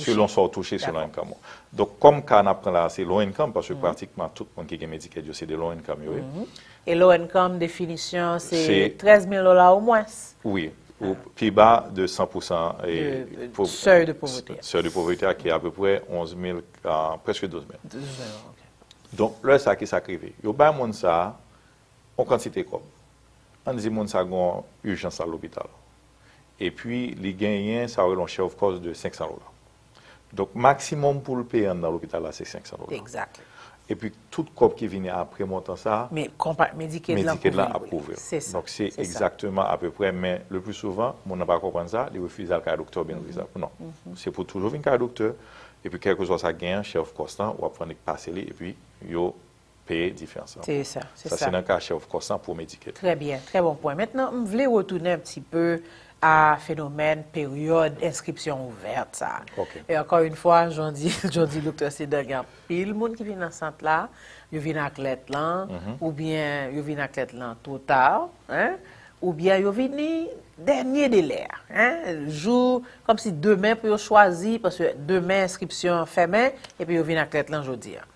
selon sa w touche, selon income ou. Donk, kòm ka n ap pran la, se low income, paske pratikman tout moun ki gen Medicaid yo, se de low income yo ye. E low income, definisyon, se trèz mil dola omwens. Wi, ou pi ba de san pou san e, sèy de povrete. Sèy de povrete a ki apeprè onz mil, ah, prèske douz mil. Douz mil, ok. Donk, lè sa, ki sa k rive? Yo bay moun sa a yon kantite kòb. Ann di moun sa gon ijans al lopital. Epi, li genyen sa yo rele yon share of cost de senk san dola. Donk, maksimòm pou l peye anndan lopital la, se senk san dola. Exactly. Epi, tout kòb ki vini apre montan sa a, Men konpa, Medicaid lan Medicaid lan ap kouvri l. Kouvri l. Se sa, Donk, se se sa. Egzakteman apeprè, men le plus souvent, moun nan pa konprann sa, li refize al kay doktè oubyen li refize al. Non. Se pou toujou vin kay doktè, epi kèlkeswa sa k genyen, share of cost lan, w ap fè annik pase li, epi yo peye diferans lan. Se sa, se Sa, sa. se nan ka share of cost lan pou Medicaid. Trè byen, trè bon pwen. Mentnan, m vle retounen un petit peu a fenomèn peryòd enskripsyon ouvèt sa. Ok. E ankò yon fwa, jan w di, jan w di, Doktè Sedan, gen anpil moun ki vin nan sant la, yo vin ak lèt lan, oubyen yo vin ak lèt lan two ta, hein, oubyen yo vini dènye delè a, hein, jou, kòmsi demen pou yo chwazi, paske demen enskripsyon an fèmen, epi yo vin ak lèt lan jodi a.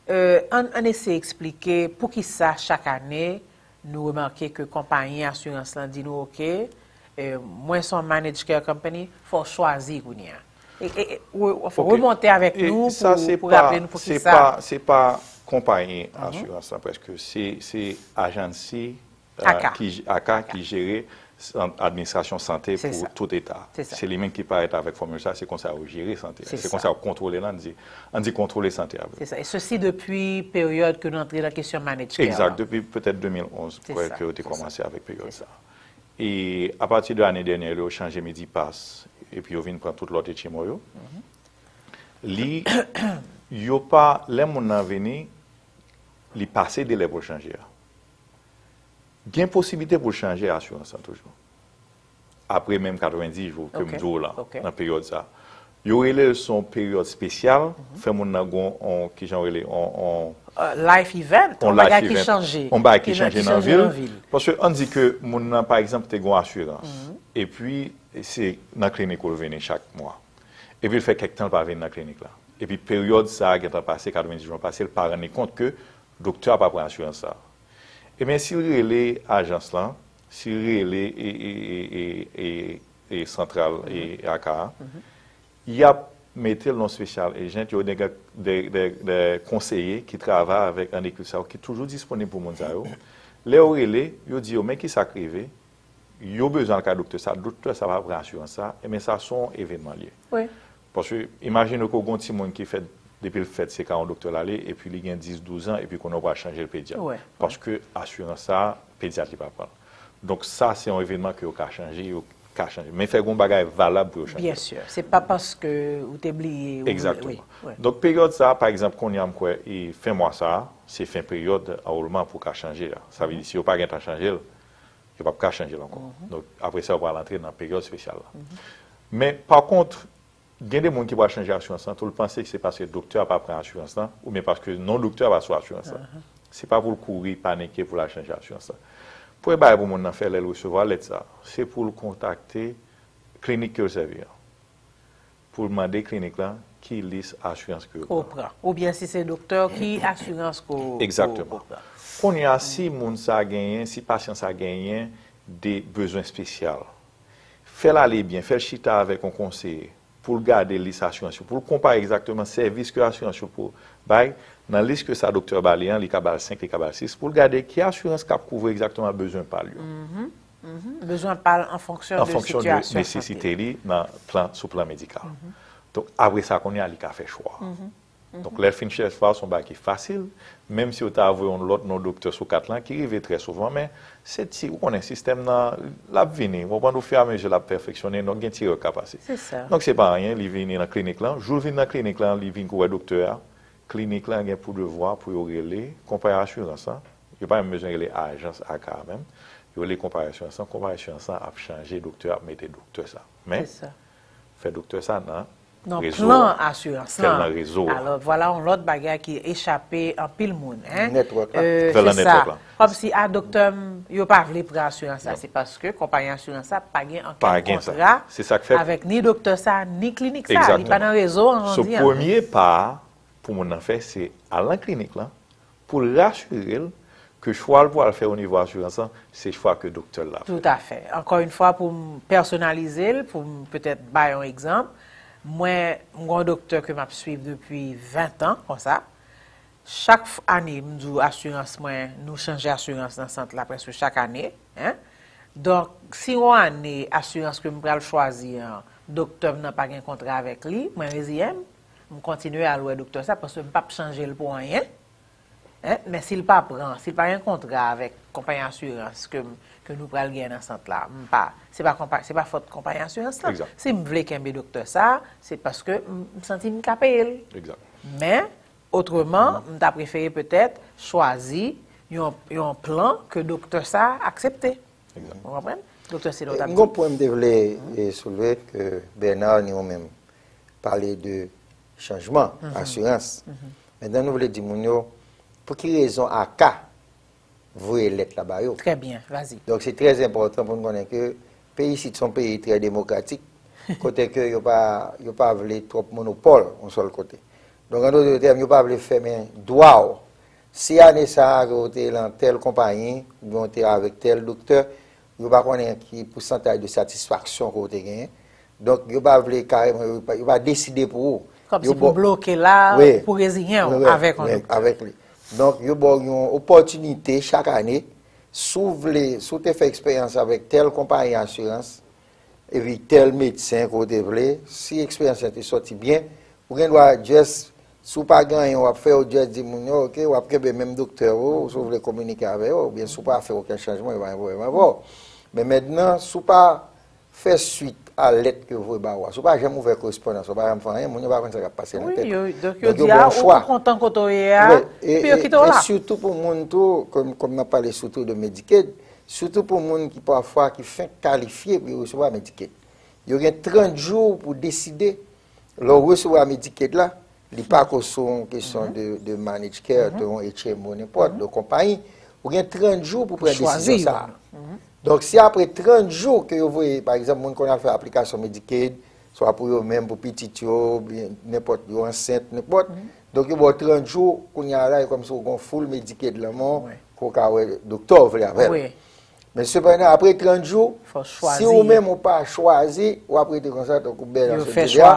Euh, ann, ann eseye eksplike poukisa chak ane nou remake ke konpayi asirans lan di nou, "Ok, euh, mwen se yon managed care company, fò w chwazi kounye a." E, e, e, re-, anfen, Ok. remonte avèk E nou sa, pou, se pou pa, raple nou se poukisa. pa, se pa konpayi asirans lan, prèske. Se, se ajansi, euh, Aka. ki, Aka, ki jere san-, administrasyon sante Se pou sa. tout eta. Se sa. Se li menm ki parèt avèk fòmil sa, se konsa yo jere sante a. Se Se sa. konsa yo kontwole l, ann di, ann di kontwole sante a vre. Se sa. E sesi depi peryòd ke nou antre nan kesyon managed care Egzak, lan. depi petèt de mil onz, Se kwè sa, ke yo te se sa. kòmanse avèk peryòd Se sa. sa. E apati de ane dènyè, yo chanje Medipass, epi yo vin pran tout lòt H M O yo. Li, yo pa, lè moun nan vini, li pase delè pou l chanje a. Gen posiblite pou l chanje asirans lan toujou. Apre menm katrevenndis jou ke m Ok, di w la, ok. nan peryòd sa. Yo rele l se yon peryòd espesyal, fè moun nan gon, on, kijan yo rele, on, on, Euh, life event, on yon bagay life ki event, chanje. on bagay ki Ki nan, chanje ki nan chanje vil. nan vil. Paske ann di ke moun nan, pa egzanp, te gon asirans. Epi, se nan klinik ou l vini chak mwa. Epi l fè kèk tan l pa vin nan klinik la. Epi peryòd sa a gentan pase, katrevenndis jou an pase, l pa rann li kont ke doktè a pa pran asirans sa a. Ebyen, si l rele ajans lan, si l rele e, e, e, e, e, e santral e Aka a, y ap mete l nan special agent, yo de, de, de, de konseye ki travay avèk annekil sa yo, ki toujou disponib pou moun sa yo. Lè yo rele, yo di yo, men ki sa k rive, yo bezwen al kay doktè sa, doktè sa pa pran asirans sa, ebyen sa se yon evènman l ye. Wi. Paske, imajine ke w gen yon timoun ki fèt, depi l fèt, se ka yon doktè l ale, epi li gen dis, douz an, epi kounye a w pral chanje l pedyat. Wi, wi. Paske asirans sa, pedyat li pa pran l. Donk, sa, se yon evènman ke yo ka chanje, yo ka chanje. Men fè gen yon bagay valab pou yo chanje. Byen si. Se pa paske ou te bliye, ou Egzakteman. Wi, wi. Donk, peryòd sa, pa egzanp, kounye a, m kwè, e fen mwa sa, se fen peryòd anwolman pou w ka chanje a. Sa vle di, si yo pa gentan chanje l, yo p ap ka chanje l ankò. Donk, apre sa, yo pral antre nan peryòd espesyal la. Men, pa kont, gen de moun ki pral chanje asirans lan, tou l panse ke se paske doktè a pa pran asirans lan, oubyen paske non doktè a pa sou asirans lan. Se pa pou l kouri panike pou l al chanje asirans lan. Premye bagay pou moun nan fè lè l resevwa lèt sa, se pou l kontakte klinik ke l sèvi an, pou l mande klinik lan ki lis asirans ke yo pran. Oubyen si se doktè, ki asirans ke w pran. Egzakteman. Kounye a, si moun sa genyen, si pasyan sa genyen de bezwen espesyal, fè l ale byen, fè l chita avèk yon konseye pou l gade lis asirans yo, pou l konpare egzakteman sèvis ke asirans yo pou bay. Nan lis ke sa doktè a ba li an, li ka ba l senk, li ka ba l sis, pou l gade ki asirans k ap kouvri egzakteman bezwen pa l yo. Bezwen pa l an fonksyon de sitiyasyon sante. Nesesite li nan plan, sou plan medikal. Donk, apre sa, kounye a, li ka fè chwa. Donk, lè l fin chèche chwa, se yon bagay ki fasil, menm si yo ta voye yon lòt non doktè sou kat lan, ki rive trè souvan, men se ti, ou konnen, sistèm nan, l ap vini, ou konprann, ofiramezi l ap pèfeksyone, donk gen ti erè k ka pase. Donk, se pa anyen, li vini nan klinik lan. Jou l vin nan klinik lan, li vin kou wè doktè a, klinik lan gen pou devwa pou yo rele konpayi asirans lan. Yo pa menm bezwen rele ajans aka menm. Yo rele konpayi asirans lan, konpayi asirans lan ap chanje doktè, ap mete doktè sa. Men, fè doktè sa nan rezo a. Nan plan asirans lan. Fè l nan rezo a. Alò, vwala yon lòt bagay ki echape anpil moun. Hein? Network la. Fè l nan network la. Kòmsi, a, doktè m, yo pa vle pran asirans la. Se paske konpayi asirans la pa gen ankenn kontra avèk ni doktè sa, ni klinik sa. Li pa nan rezo an, jan di an. So, premye pa pou moun nan fè, se al nan klinik lan, pou l rasire l ke chwa l pral fè o nivo asirans lan, se chwa ke doktè l la fè. Toutafè. Ankò yon fwa, pou m pèsonalize l, pou m petèt bay yon egzanp, mwen, m gen yon doktè ke m ap swiv depi ven tan, konsa. Chak ane, m di w asirans mwen, nou chanje asirans nan sant la prèske chak ane. Hein? Donk, si yon ane, asirans ke m pral chwazi an, doktè m nan pa gen kontra avèk li, mwen reziyen m, m kontinye al wè doktè sa, paske m p ap chanje l pou anyen. Hein? Men si l pa pran, si l pa gen kontra avèk konpayi asirans ke, ke nou pral gen nan sant la, m pa, se pa, se pa fòt konpayi asirans lan. Si m vle kenbe doktè sa, se paske m, m santi m ka peye l. Men, otreman, m ta prefere petèt chwazi yon, yon plan ke doktè sa aksepte. Ou konprann? Doktè Sylvain, w t ap di. M gon pwen m te vle soulve ke Bernard ni ou menm pale de chanjman asirans. Mentnan nou vle di moun yo pou ki rezon aka voye lèt la ba yo. Trè byen, vas-y. Donk se trè enpòtan pou n konnen ke peyi isit se yon peyi trè demokratik, kote ke yo pa, yo pa vle twòp monopòl yon sèl kote. Donk an dòt tèm, yo pa vle fèmen dwa w. Si ane sa a ke w te lan tèl konpayi, oubyen w te avèk tèl doktè, yo pa konnen ki pousantaj de satisfaksyon ke w te genyen. Donk yo pa vle kareman, yo pa, yo pa deside pou ou. Kòmsi pou bloke la, pou reziyen w avèk yon doktè. Donk, yo ba w yon opòtinite chak ane, si w vle, si w te fè eksperyans avèk tèl konpayi asirans, epi tèl medsen ke w te vle, si eksperyans lan te sòti byen, ou gen dwa just, si w pa gen anyen w ap fè, ou just di moun yo, oke, w ap kenbe menm doktè ou, si w vle kominike avè yo, oubyen si w pa fè okenn chanjman, yo pa gen pwoblèm avè w. Men mentnan, si w pa fè swit a lèt ke yo voye ba ou a. Si w pa janm ouvè korespondans, ou pa janm fè anyen, moun yo pa konn sa k ap pase nan tèt ou. Donk, yo ba w yon chwa. Wi, yo di a, ou kontan kote w ye a, epi yo kite w la. E sitou pou moun tou, kòm, kòm n ap pale sitou de Medicaid, sitou pou moun ki pafwa, ki fenk kalifye pou yo resevwa Medicaid. Yo gen trant jou pou deside, lè w resevwa Medicaid la, li pa ko sou yon kesyon de, de managed care, de yon H M O, nenpòt, de konpayi. Ou gen trant jou pou pran desizyon sa a. Donk, si apre trant jou ke yo voye, pa egzanp, moun konn al fè aplikasyon Medicaid, swa pou yo menm, pou pitit yo, oubyen nenpòt, yo ansent, nenpòt. Donk, yo ba w trant jou, kounye a la, e kòmsi w gen yon full Medicaid lan men w, ke w ka wè doktè w vle avè l. Men sepandan, apre trant jou, si ou menm ou pa chwazi, w ap rete konsa, tankou Bernard sot di a,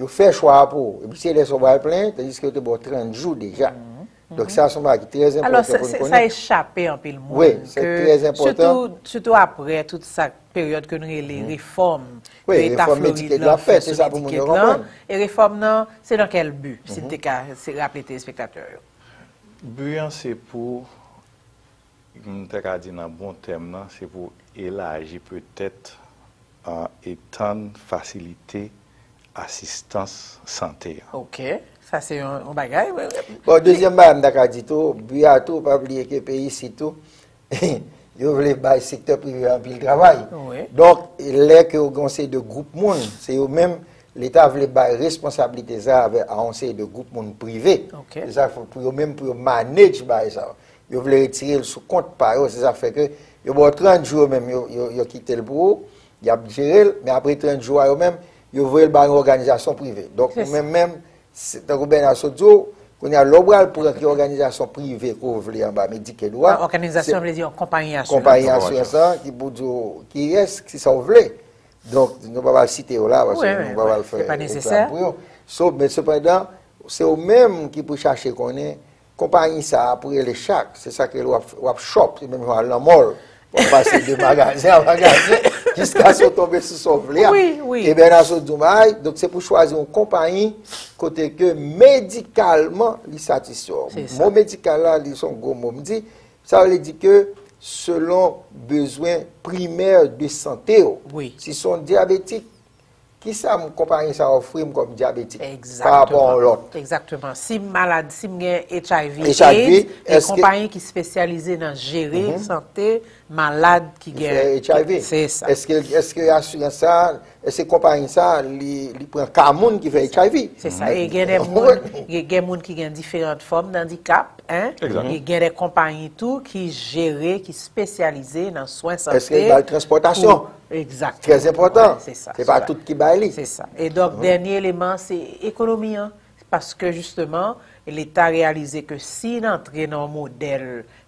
yo fè chwa a pou ou. Epi se lè sa w pral plenyen, tandiske yo te ba w trant jou deja. Donk, sa se yon bagay ki trè enpòtan pou n konnen. Alò, sa echape anpil moun. Wi, se trè enpòtan. Sitou, sitou apre tout sa, peryòd ke nou rele refòm ke Eta Florid lan fè sou Medicaid lan. E refòm nan, se nan kèl bi, si n te ka raple telespektatè yo? Bi an, se pou, m ta ka di nan bon tèm nan, se pou elaji petèt, etann fasilite asistans sante an. Ok, sa se yon, yon bagay. Bon, dezyèm bagay m ta ka di tou, bi a tou, pa bliye ke peyi isit tou, yo vle bay sektè prive a anpil travay. Donk, lè ke yo gen yon seri de gwoup moun, se yo menm, Leta vle bay responsablite sa a avè, a yon seri de gwoup moun prive. Se sa k fè pou yo menm, pou yo manage bagay sa yo. Yo vle retire l sou kont pa yo, se sa k fè ke yo ba w trant jou yo menm, yo, yo, yo kite l pou ou, y ap jere l, men apre trant jou a yo menm, yo voye l ba yon òganizasyon prive. Donk, ou menm, menm, se, tankou Bèna sot di w, kounye a, lè w pral pran ki òganizasyon prive ke w vle anba Medicaid ou a, òganizasyon vle di yon konpayi asirans. Konpayi asirans lan ki pou di w kiyès, ki sa w vle. Donk, nou pa pral site yo la, paske nou pa pral fè reklame pou yo. So, men sepandan, se ou menm ki pou chache konnen konpayi sa a pou rele chak. Se sa ke w ap, w ap shop, se menm jan w al nan mall. W ap pase de magazen an magazen, jiskaske w tonbe sou sa w vle a. Ebyen, nan sot di w bay, donk se pou chwazi yon konpayi kote ke medikalman li satisfè w. Mo medikal la, li se yon gwo mo m di, sa vle di ke selon bezwen primè de sante w. Si se yon dyabetik, kisa m konpayi sa ofri m kòm dyabetik pa rapò a yon lòt? Egzakteman. Si m malad, si m gen H I V, AIDS, gen konpayi ki espesyalize nan jere sante malad ki gen H I V. Se sa. Èske, èske asirans sa, èske konpayi sa, li, li pran ka moun ki fè H I V? Se sa. E gen de moun, gen, gen moun ki gen diferan fòm andikap, en. Egzakteman. E gen de konpayi tou ki jere, ki espesyalize nan swen sante. Èske li ba l transpòtasyon? Egzakteman. Trè enpòtan. Se pa tout ki bay li. Se sa. E donk, dènye eleman, se ekonomi an. Paske, jisteman, Leta reyalize ke si n antre nan yon modèl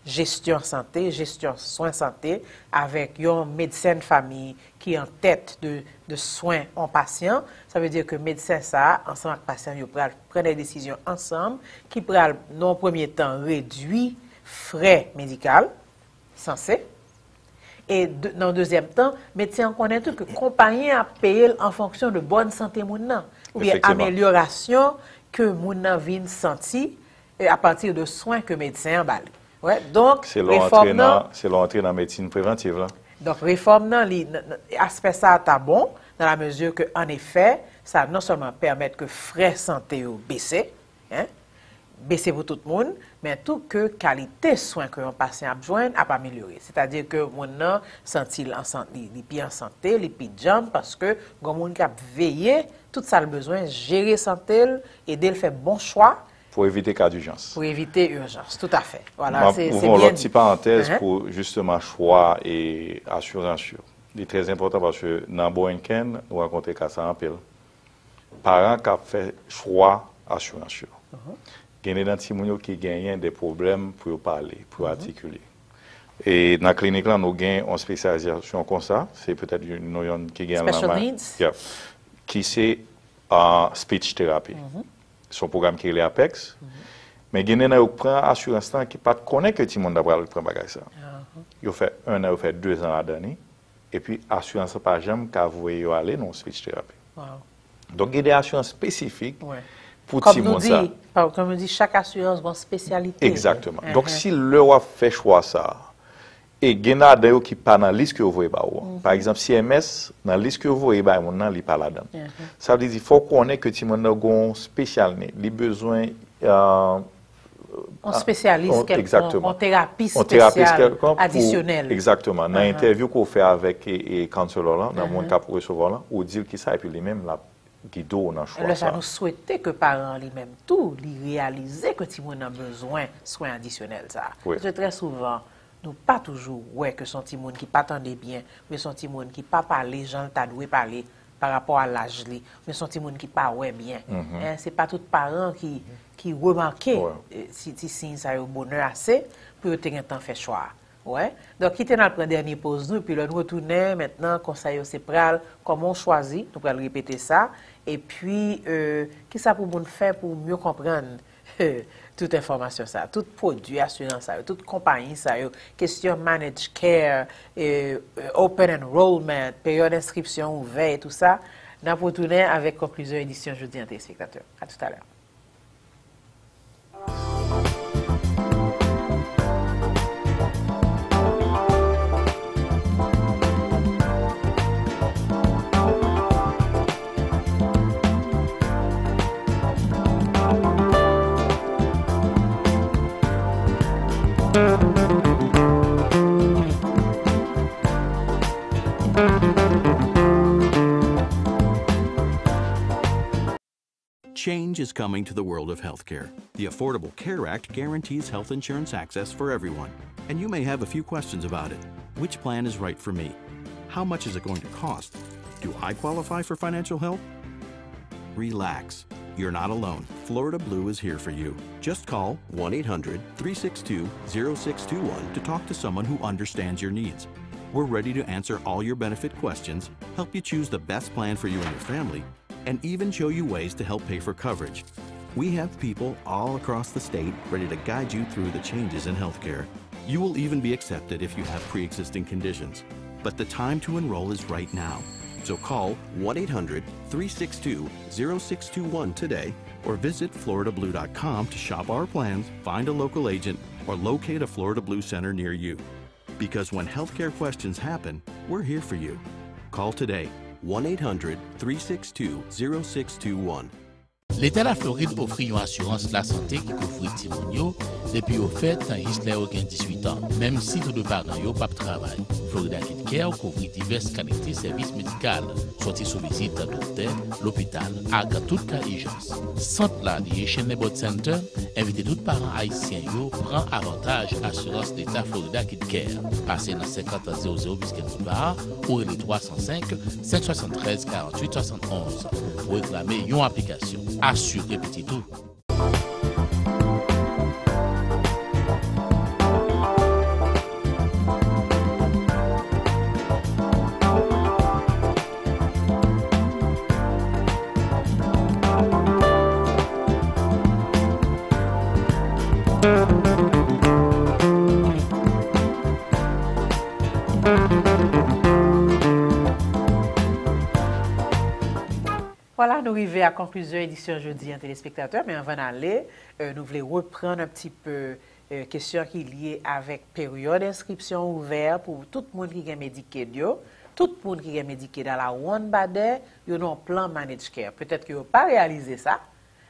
jesyon sante, jesyon swen sante, avèk yon medsen de fanmi ki an tèt de, de swen yon pasyan, sa vle di ke medsen sa a, ansanm ak pasyan, yo pral pran de desizyon ansanm ki pral, nan yon premye tan, redwi frè medikal, sanse. E de, nan dezyèm tan, medsen an konnen tou ke konpayi an ap peye l an fonksyon de bòn sante moun nan, oubyen amelyorasyon ke moun nan vin santi, e apati de swen ke medsen an ba li. Wè, donk, se lè w antre nan, se lè w antre nan medsin prevantiv la. Donk, refòm nan, li, aspè sa a ta bon, nan la mezi ke, an efè, sa non sèlman pèmèt ke frè sante yo bese, en, bese pou tout moun, men tou ke kalite swen ke yon pasyan ap jwenn ap amelyore. Sètadi ke moun nan santi l an san-, li, li pi an sante, li pi djanm, paske gen moun k ap veye tout sa l bezwen, jere sante l, ede l fè bon chwa. Pou evite ka dijans. Pou evite ijans, toutafè. Vwala, se, se byen di. M ap ouvri yon lòt ti parantèz pou jisteman chwa e asirans yo. Li trè enpòtan paske nan Borinquen, nou rankontre ka sa anpil. Paran k ap fè chwa asirans yo. Gen de nan timoun yo ki genyen de pwoblèm pou yo pale, pou yo atikile. E nan klinik lan, nou gen yon espesyalizasyon konsa, se petèt nou yonn ki gen l nan men. Special needs? Yeah. Ki se, ah, speech therapy. Se yon pwogram ki rele APEX. Men gen de nan yo k pran asirans lan ki pa t konnen ke timoun nan pral pran bagay sa. Yo fè en an, yo fè de zan ladan li. Epi asirans lan pa janm ka voye yo ale nan yon speech therapy. Donk, gen de asirans espesifik pou timoun sa. Kòm nou di, kòm nou di, chak asirans gen yon espesyalite. Egzakteman. Donk, si lè w ap fè chwa sa a, e gen ladan yo ki pa nan lis ke yo voye ba ou an. Pa egzanp, C M S, nan lis ke yo voye bay moun nan, li pa ladan l. Sa vle di, fò w konnen ke timoun nan gen yon special need. Li bezwen, euh, yon espesyalis kèlkonk, yon terapi espesyal adisyonèl. Egzakteman. Nan entèvyou ke w fè avèk, e, e, counselor lan, nan moun k ap resevwa w lan, ou di l kisa, epi li menm l ap gide w nan chwa sa. Lè sa, nou swete ke paran an li menm tou, li reyalize ke timoun nan bezwen swen adisyonèl sa. Paske trè souvan, nou pa toujou wè ke se yon timoun ki pa tande byen, oubyen se yon timoun ki pa pale jan l ta dwe pale pa rapò a laj li, oubyen se yon timoun ki pa wè byen. En, se pa tout paran ki, ki remake, e, si, ti siy sa yo bonè ase pou yo te gentan fè chwa a. Wè. Donk, kite n al pran dènye poz nou, epi lè nou retounen, mentnan, konsèy yo se pral, kòman w chwazi, nou pral repete sa, epi, e, kisa pou moun fè pou mye konprann tout enfòmasyon sa, tout pwodui asirans sa yo, tout konpayi sa yo, kesyon managed care, e, e, open enrollment, peryòd enskripsyon ouvè e tou sa, n ap retounen avèk konklizyon edisyon jodi an, telespektatè. A toutalè. Change is coming to the world of healthcare. The Affordable Care Act guarantees health insurance access for everyone, and you may have a few questions about it. Which plan is right for me? How much is it going to cost? Do I qualify for financial help? Relax. You're not alone. Florida Blue is here for you. Just call one eight hundred, three six two, zero six two one to talk to someone who understands your needs. We're ready to answer all your benefit questions, help you choose the best plan for you and your family, and even show you ways to help pay for coverage. We have people all across the state ready to guide you through the changes in healthcare. You will even be accepted if you have pre existing conditions. But the time to enroll is right now. So call one eight hundred, three six two, zero six two one today or visit florida blue dot com to shop our plans, find a local agent, or locate a Florida Blue center near you. Because when healthcare questions happen, we're here for you. Call today, one eight hundred, three six two, zero six two one. Leta Laflorid ofri yon asirans lasante ki kouvri timoun yo depi yo fèt jis lè yo gen dizuit an, menm si toude paran yo p ap travay. Florida KidCare kouvri divès kalite sèvis medikal, soti sou vizit doktè, lopital, ak tout ka ijans. Sant la, The Haitian Neighborhood Center, envite tout paran ayisyen yo pran avantaj asirans leta Florida KidCare. Pase nan senkant zewo zewo Biscayne Boulevard ou rele twa san senk, senk swasanntrèz, karanntuit swasannonz pou reklame yon aplikasyon. Asire pitit ou. Vwala, nou rive a konklizyon edisyon jodi a, telespektatè, men anvan n ale, euh, nou vle reprann un petit peu, euh, kesyon ki lye avèk peryòd enskripsyon ouvè pou tout moun ki gen Medicaid yo, tout moun ki gen Medicaid a la wonn badè, yo nan plan Managed Care. Petèt ke yo pa reyalize sa,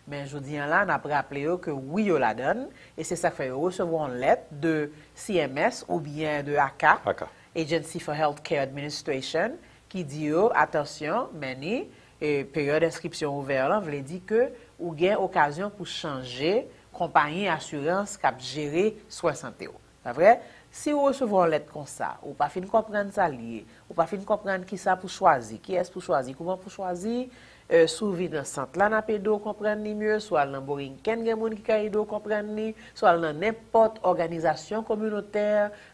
men jodi a la, n ap raple yo ke wi, yo ladan l, e se sa k fè yo resevwa yon lèt de C M S oubyen de ACA, ACA. Agency for Health Care Administration, ki di yo, atansyon, men ni, e, peryòd enskripsyon ouvè lan vle di ke ou gen okazyon pou chanje konpayi asirans k ap jere swen sante w. Pa vre? Si w resevwa yon lèt konsa, ou pa fin konprann sa l ye, ou pa fin konprann kisa pou chwazi, kiyès pou chwazi, kouman pou chwazi, e, si w vin nan sant la, n ap ede w konprann li mye, si w al nan Borinquen, gen moun ki ka ede w konprann li, si w al nan nenpòt òganizasyon kominotè,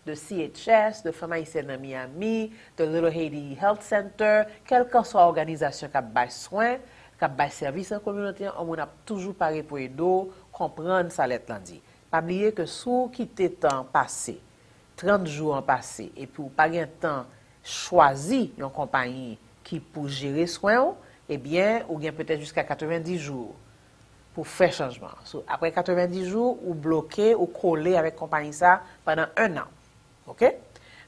de C H S, de Fanm Ayisyèn nan Miami, de Little Haiti Health Center, kèlkanswa òganizasyon k ap bay swen, k ap bay sèvis nan kominote an, yon moun ap toujou pare pou ede w konprann sa lèt lan di. Pa bliye ke si w kite tan pase, trant jou an pase, epi w pa gen tan chwazi yon konpayi ki pou jere swen w, ebyen, ou gen petèt jiska katrevenndis jou pou fè chanjman an. So, apre katrevenndis jou, ou bloke, ou kole avèk konpayi sa pandan en an. Oke?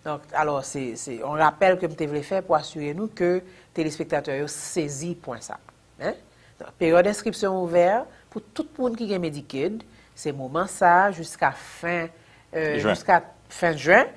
Donk, alò, se, se yon rapèl ke m te vle fè pou asire nou ke telespektatè yo sezi pwen sa. Hein? Donk, peryòd enskripsyon ouvè pou tout moun ki gen Medicaid, se moman sa a jiska fen, euh, Jen. jiska fen jen,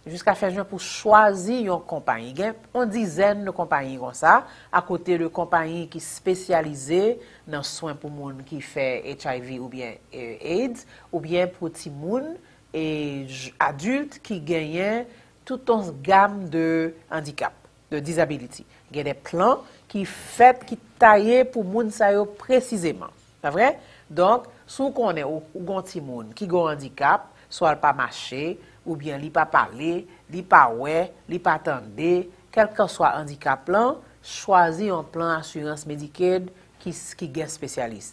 jiska fen jen pou chwazi yon konpayi. Gen yon dizèn de konpayi konsa, akote de konpayi ki espesyalize nan swen pou moun ki fè H I V oubyen, euh, AIDS, oubyen pou timoun e j-, adilt ki genyen tout yon gam de andikap, de disability. Gen de plan ki fèt, ki taye pou moun sa yo presizeman. Pa vre? Donk, si w konnen ou, ou gon timoun ki gon andikap, swa l pa mache, oubyen li pa pale, li pa wè, li pa tande, kèlkanswa andikap lan, chwazi yon plan asirans Medicaid ki s-, ki gen espesyalis,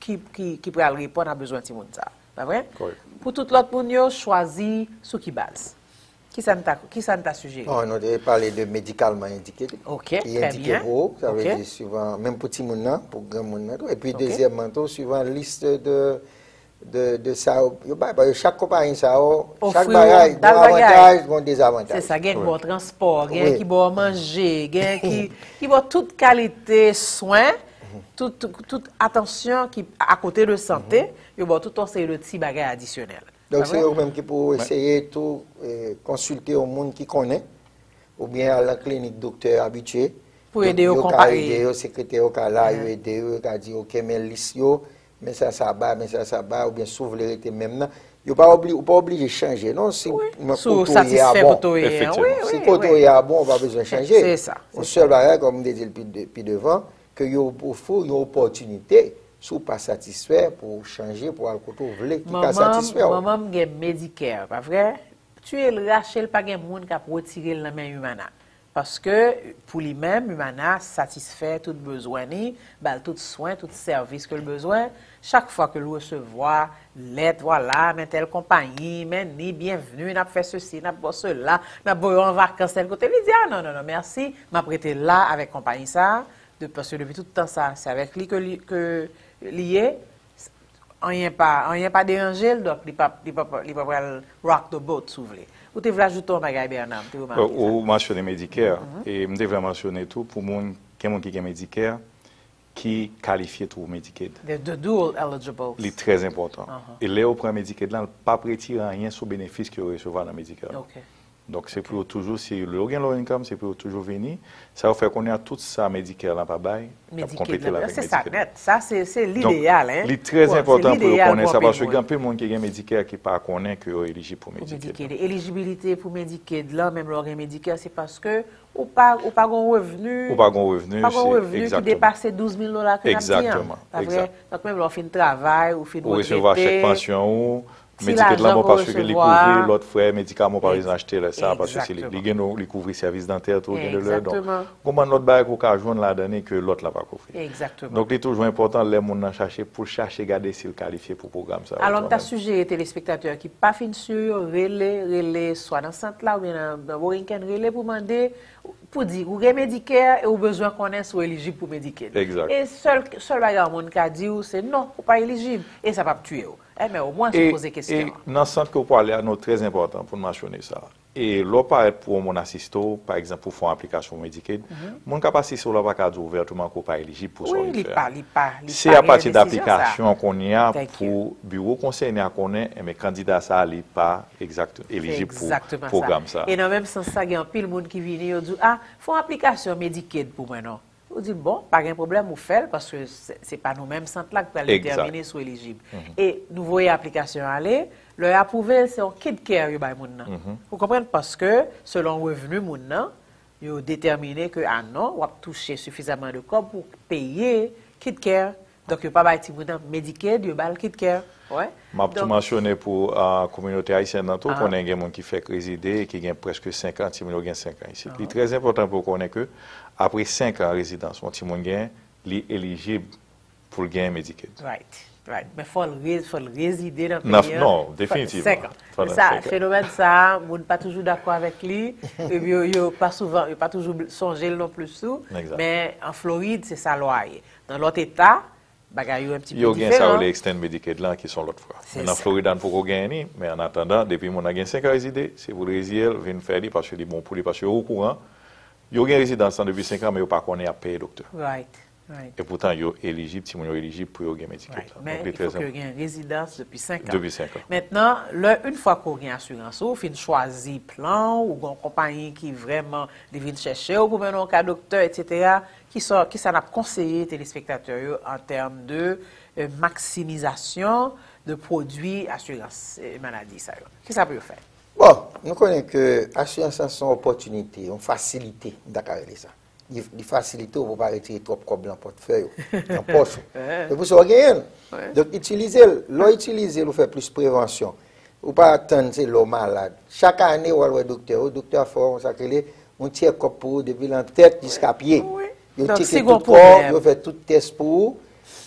ki, ki, ki pral reponn a bezwen timoun sa. Pa vre? Kòrèk. Pou tout lòt moun yo, chwazi sou ki baz? Kisa n ta, kisa n ta sijere? Bon, nou te pale de medikalman endike, Ok, ki trè endike byen. pou ou, sa vle Ok. di suivan, menm pou timoun nan, pou granmoun nan tou. Epi Ok. dezyèmman tou, suivan lis de, de, de sa yo, yo bay, paske chak konpayi sa yo, chak Ofri bagay, yon gon dal bagay. avantaj, gon dezavantaj. Se sa, gen Wi. bon transpò, gen Wi. ki ba w manje, gen ki, ki ba w tout kalite swen, tout, tout, tout atansyon ki, akote de sante, yo ba w tout yon seri de ti bagay adisyonèl. Donk, Pa se vre? yo menm ki pou eseye tou, eh, konsilte yon moun ki konnen, oubyen al nan klinik doktè abitye, Pou ede yo yo ka konpa- ede yo, sekretè yo ka la, yo ede yo, yo ka di, ok, men lis yo, men sa sa bay, men sa sa bay, oubyen si w vle rete menm nan. Yo pa obli, ou pa oblije chanje, non, si Wi. mwen Si w kote w ye a satisfè bon. kote w ye a. Efektivman. Wi, wi, Si kote w wi. Ye a bon, ou pa bezwen chanje. Se sa, Yon se sèl bagay, kòm m te di l pi, de- pi devan, ke yo ofri w yon opòtinite, si w pa satisfè, pou w chanje, pou w al kote w vle, ki ka Manman satisfè w. Manman m gen Medicare, pa vre? Tiye l, rache l, pa gen moun k ap retire l nan men Humana. Paske, pou li menm, Humana satisfè tout bezwen ni, ba l tout swen, tout sèvis ke l bezwen. Chak fwa ke l resevwa lèt, vwala, men tèl konpayi, men ni, byenvni, n ap fè sesi, n ap ba w sela, n ap voye w an vakans tèl kote, li di, a non, non, non, mèsi, m ap rete la avèk konpayi sa a, de, paske depi tout tan sa, se avèk li ke li, ke li ye, anyen pa, anyen pa deranje l, donk li pa, li pa, li pa pral rock the boat, si w vle. Ou te vle ajoute yon bagay, Bernard, m te remake sa. Ou mansyone Medicare, e m te vle mansyone tou, pou moun, gen moun ki gen Medicare, ki kalifye tou Medicaid. The, the dual eligibles. Li trè enpòtan. E lè yo pran Medicaid la, l p ap retire anyen sou benefis ke yo resevwa nan Medicare. Ok. Donk, se pou yo toujou, si yo gen low income, se pou yo toujou vini. Sa yo fè konnen a tout sa Medicare la pa bay, y ap Medicaid konplete l la, avèk se sa Medicaid. Nèt. Sa, se se Donk, lideyal, hein. Li trè Bon, enpòtan se pou yo lideyal konnen pou sa, anpil paske moun. Gen anpil moun ki gen Medicare ki pa konnen ke yo elijib pou Pou Medicaid. Medicaid. Elijibilite pou Medicaid la, menm lè w gen Medicare, se paske ou pa, ou pa gen revni. Ou pa gen revni, Pa gen se revni ki egzakteman. Depase douz mil dola ke n ap di an. Egzakteman, Pa vre? egzakt. Donk, menm lè w fin travay, ou fin Ou resevwa chèk retrete, pansyon ou, ti Medicaid la lajan bon ke w paske li resevwa. Kouvri lòt frè medikaman pa Ex- bezwen achte lè sa, paske se li, egzakteman. Li gen nou, li kouvri sèvis dantè tou, gen de lè. Donk, Egzakteman. Gon bann lòt bagay ke w ka jwenn ladan li ke lòt la pa kouvri. Egzakteman. Donk, li toujou enpòtan lè moun nan chache, pou l chache gade si l kalifye pou pwogram sa yo. Alò, m ta kanmenm. Sijere telespektatè ki pa fin si yo, rele, rele, swa nan sant la, oubyen nan, nan Borinquen, rele pou mande, pou di, ou gen Medicare e ou bezwen konnen si w elijib pou Medicaid. Egzakt. E sèl, sèl bagay yon moun ka di w, se non, ou pa elijib. E sa p ap tiye w. Enben, omwen, si w poze kesyon an. Nan sant ke w pwale a, nou trè enpòtan pou n mansyone sa. E lè w parèt pou yon moun asiste w, pa egzanp, pou fè yon aplikasyon Medicaid, moun k ap asiste w la pa ka di w ouvèteman ke w pa elijib pou sa w Wi, vin li fè pa, a. li pa, li Se pa apati gen desizyon sa. Daplikasyon kounye a Thank you. Pou biwo konsène a konnen, enben, kandida sa a, li pa egzakt, elijib pou Egzakteman pwogram sa. E nan menm sans sa, gen anpil moun ki vini, yo di, a, fè yon aplikasyon Medicaid pou mwen non. Ou di, bon, pa gen pwoblèm, ou fè l, paske se, se pa nou menm sant la ki pral Egzakt. Detèmine si w elijib. E nou voye aplikasyon ale, lè yo apwouve l, se yon KidCare yo bay moun nan. Ou konprann? Paske, selon revni moun nan, yo detèmine ke, a non, w ap touche sifizaman de kòb pou peye KidCare. Donk, yo pa bay timoun nan Medicaid, yo ba l KidCare. Wè? M ap tou Donk, mansyone pou ah, kominote ayisyèn nan tou, Ah. Konnen gen moun ki fèk rezide e ki gen prèske senk an, timoun yo gen senk an isit. Li trè enpòtan pou yo konnen ke apre senk an rezidans yon timoun gen, li elijib pou l gen Medicaid. Right, right. Men fò l re, fò l rezide nan Nan- peyi an. non, definitivman. Senk an. Pandan Sa, senk an. Fenomèn sa, moun pa toujou dakò avèk li. Epi yo, yo pa souvan, yo pa toujou bl- sonje l non plis tou. Egzakt. Men an Florid, se sa lwa a ye. Nan lòt eta, bagay yo un petit peu Yo gen sa yo diferan. Rele extend Medicaid lan ki se yon lòt fwa. Se Men nan sa. Florid an poko gen ni, men an atandan, depi moun nan gen senk an rezide, se pou l rezide l, vin fè li, paske li bon pou li, paske yo okouran, yo gen rezidans lan depi senk an, men yo pa konnen y ap peye doktè. Right, right. E poutan, yo elijib, timoun yo elijib pou yo gen Medicaid Right. lan. Men Donk, li il trè faut que yo gen rezidans depi senk an. Depi senk an. Mentnan, lè, yon fwa ke w gen asirans ou, fin chwazi plan ou, ou gen yon konpayi ki vrèman, li vin chèche w pou mennen w ka doktè, etsetera, kisa, kisa n ap konseye telespektatè yo an tèm de euh, maksimizasyon de pwodui asirans euh, maladi sa yo? Kisa pou yo fè? Bon, nou konnen ke asirans lan se yon opòtinite, yon fasilite, m ta ka rele sa. Li, li fasilite w pou w pa retire twòp kòb nan pòtfèy ou, nan pòch ou. Se pou sa w genyen l. Donk, itilize l. Lè w itilize l, ou fè plis prevansyon. Ou pa atann se lè w malad. Chak ane, w al wè doktè ou. Doktè a fè w sa k rele yon check-up pou ou, depi nan tèt jiska pye. Wi. Yo Donk, tcheke si gon tout kò, pwoblèm. Yo fè tout tès pou ou.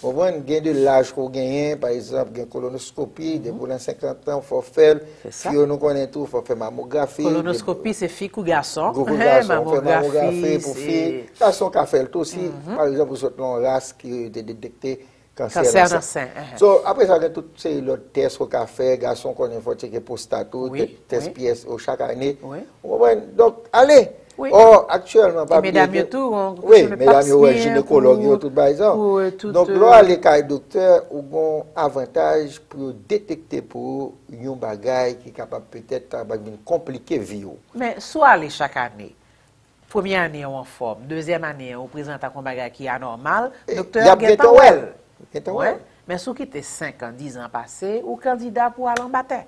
Ou konprann? Gen de laj ke w genyen, pa egzanp, gen kolonoskopi, depi w nan senkant an, fò w fè l. Se sa. Fi yo nou konnen tou, fò w fè mamografi. Kolonoskopi, se fi kou gason. Gwo kou gason, w fè mamografi pou fi. Se Gason ka fè l tou si, pa egzanp, ou sot nan yon ras ki te detekte kansè Kansè nan nan sen. Sen, mhm. So, apre sa, gen tout seri lòt tès ou ka fè. Gason konnen fò w tcheke pwostat ou, Wi, tès wi. pyès ou chak ane. Wi. Ou konprann? Donk, ale. Wi. Or, aktyèlman, pa E medam bliye yo ke- tou, on Wi, kesyon de medam yo wè pap smear jinekològ yo, pou- tout bagay sa. pou, euh, tout, Donk, euh, lè w ale kay doktè, ou gen avantaj pou yo detekte pou ou yon bagay ki kapab petèt ta vin konplike vi w. Men, si w ale chak ane, Premye ane an ou anfòm, dezyèm ane an ou prezante ak yon bagay ki anòmal, doktè a gentan wè l. Gentan wè l. Men si w kite senk an, diz an pase, ou kandida pou al anba tè.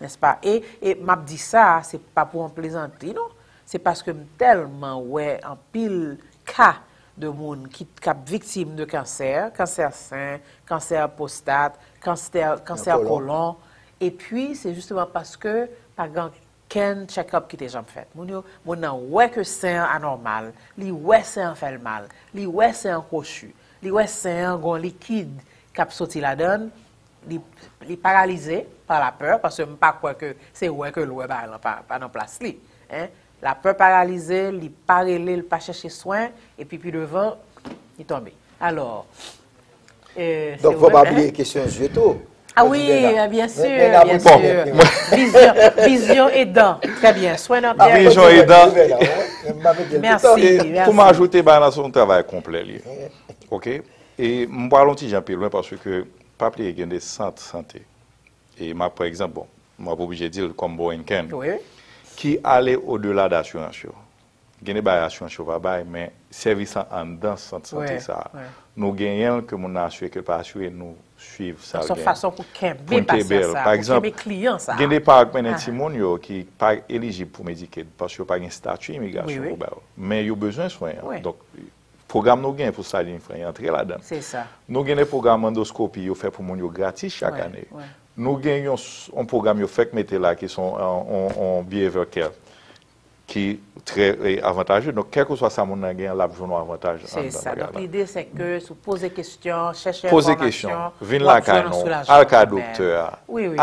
Nèspa? E, e m ap di sa, se pa pou yon plezantri, non. Se paske m tèlman wè anpil ka de moun ki, k ap viktim de kansè, kansè sen, kansè pwostat, kansè, kansè kolon. Epi, se jisteman paske pa gen okenn check-up ki te janm fèt. Moun yo, moun nan wè ke sen an anòmal, li wè sen an fè l mal, li wè sen an kwochi, li wè sen an gon likid k ap soti ladan l, li, li paralize pa lapè, paske m pa kwè ke se wè ke l wè bagay lan pa, pa nan plas li. En, lapè paralize l, li pa rele, li pa chèche swen, epi pi devan, li tonbe. Alò, e, se vre, en? Donk, fò pa bliye kesyon zye tou. Ah wi, byen si, byen si. Vizyon, vizyon edan. Trè byen. Swen nan kè. Vizyon edan. Mèsi, mèsi. Pou m ajoute, bagay lan se yon travay konplè li ye. Oke? E m pral yon ti jan pi lwen paske, pa bliye, gen de sant sante. E m ap pran egzanp, bon, m ap oblije di l kòm Borinquen, ki ale odela de asirans yo. Gen de bagay asirans yo pa bay, men sèvis lan anndan sant sante sa a, nou genyen l ke moun nan asire ke l pa asire, nou swiv sa l genyen pou n kenbe l. Pa egzanp, gen de paran k mennen timoun yo ki pa elijib pou Medicaid paske yo pa gen estati imigrasyon pou ba yo. Men yo bezwen swen an. Donk, pwogram nou gen pou Starlink Free antre ladan l. Nou gen de pwogram andoskopi yo fè pou moun yo gratis chak ane. Nou gen yon, s- yon pwogram yo fèk mete la ki se yon, yon, yon, yon behavior care ki trè, e, avantaje. Donk, kèlkeswa sa moun nan gen an, l ap jwenn yon avantaj anndan bagay la. Se sa. Donk, lide se ke si w poze kesyon, chèche enfòmasyon, w ap jwenn yon soulajman kanmenm. Vin lakay nou, al kay doktè a,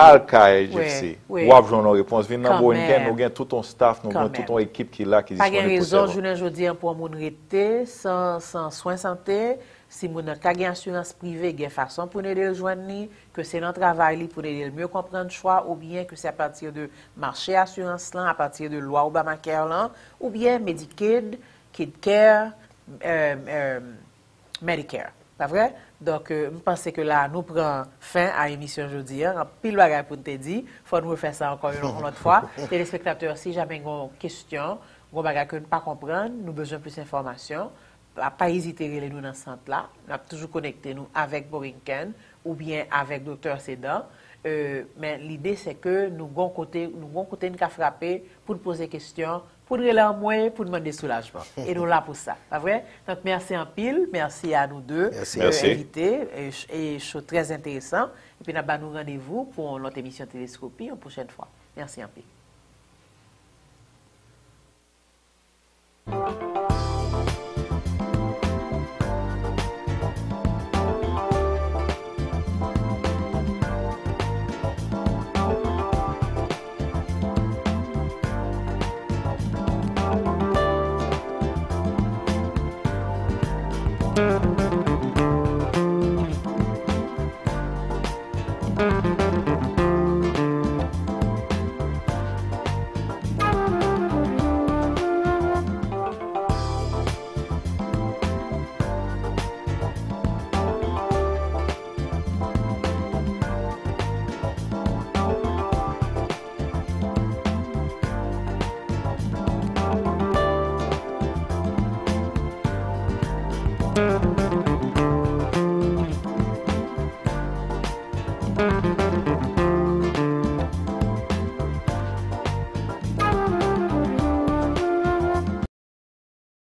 al kay Gypsy, w ap jwenn yon repons. Vin nan Borinquen, nou gen tout yon staff, nou gen tout yon ekip ki la, ki disponib pou sèvi w. Pa gen rezon jounen jodi an pou yon moun rete san, san swen sante. Si moun nan ka gen asirans prive, gen fason pou n ede l jwenn li, ke se nan travay li pou n ede l mye konprann chwa, oubyen ke se apati de mache asirans lan, apati de lwa Obamacare lan, oubyen Medicaid, KidCare, e, e, Medicare. Pa vre? Donk, e, m panse ke la, nou pran fen a emisyon jodi an. Anpil bagay pou n te di. Fò n refè sa ankò yon, yon lòt fwa. Telespektatè, si jamè gen yon kesyon, gen yon bagay ke n pa konprann, nou bezwen plis enfòmasyon, pa, pa ezite rele nou nan sant la. N ap toujou konekte nou avèk Borinquen oubyen avèk Doktè Sedan. E, men lide se ke nou gon kote, nou gon kote n ka frape pou n poze kesyon, pou n rele anmwe, pou n mande soulajman. E nou la pou sa, pa vre? Donk, mèsi anpil, mèsi a nou de, e, envite, e, ch- e show trè enteresan. Epi n ap ba nou randevou pou yon lòt emisyon Teleskopi, yon pwochèn fwa. Mèsi anpil.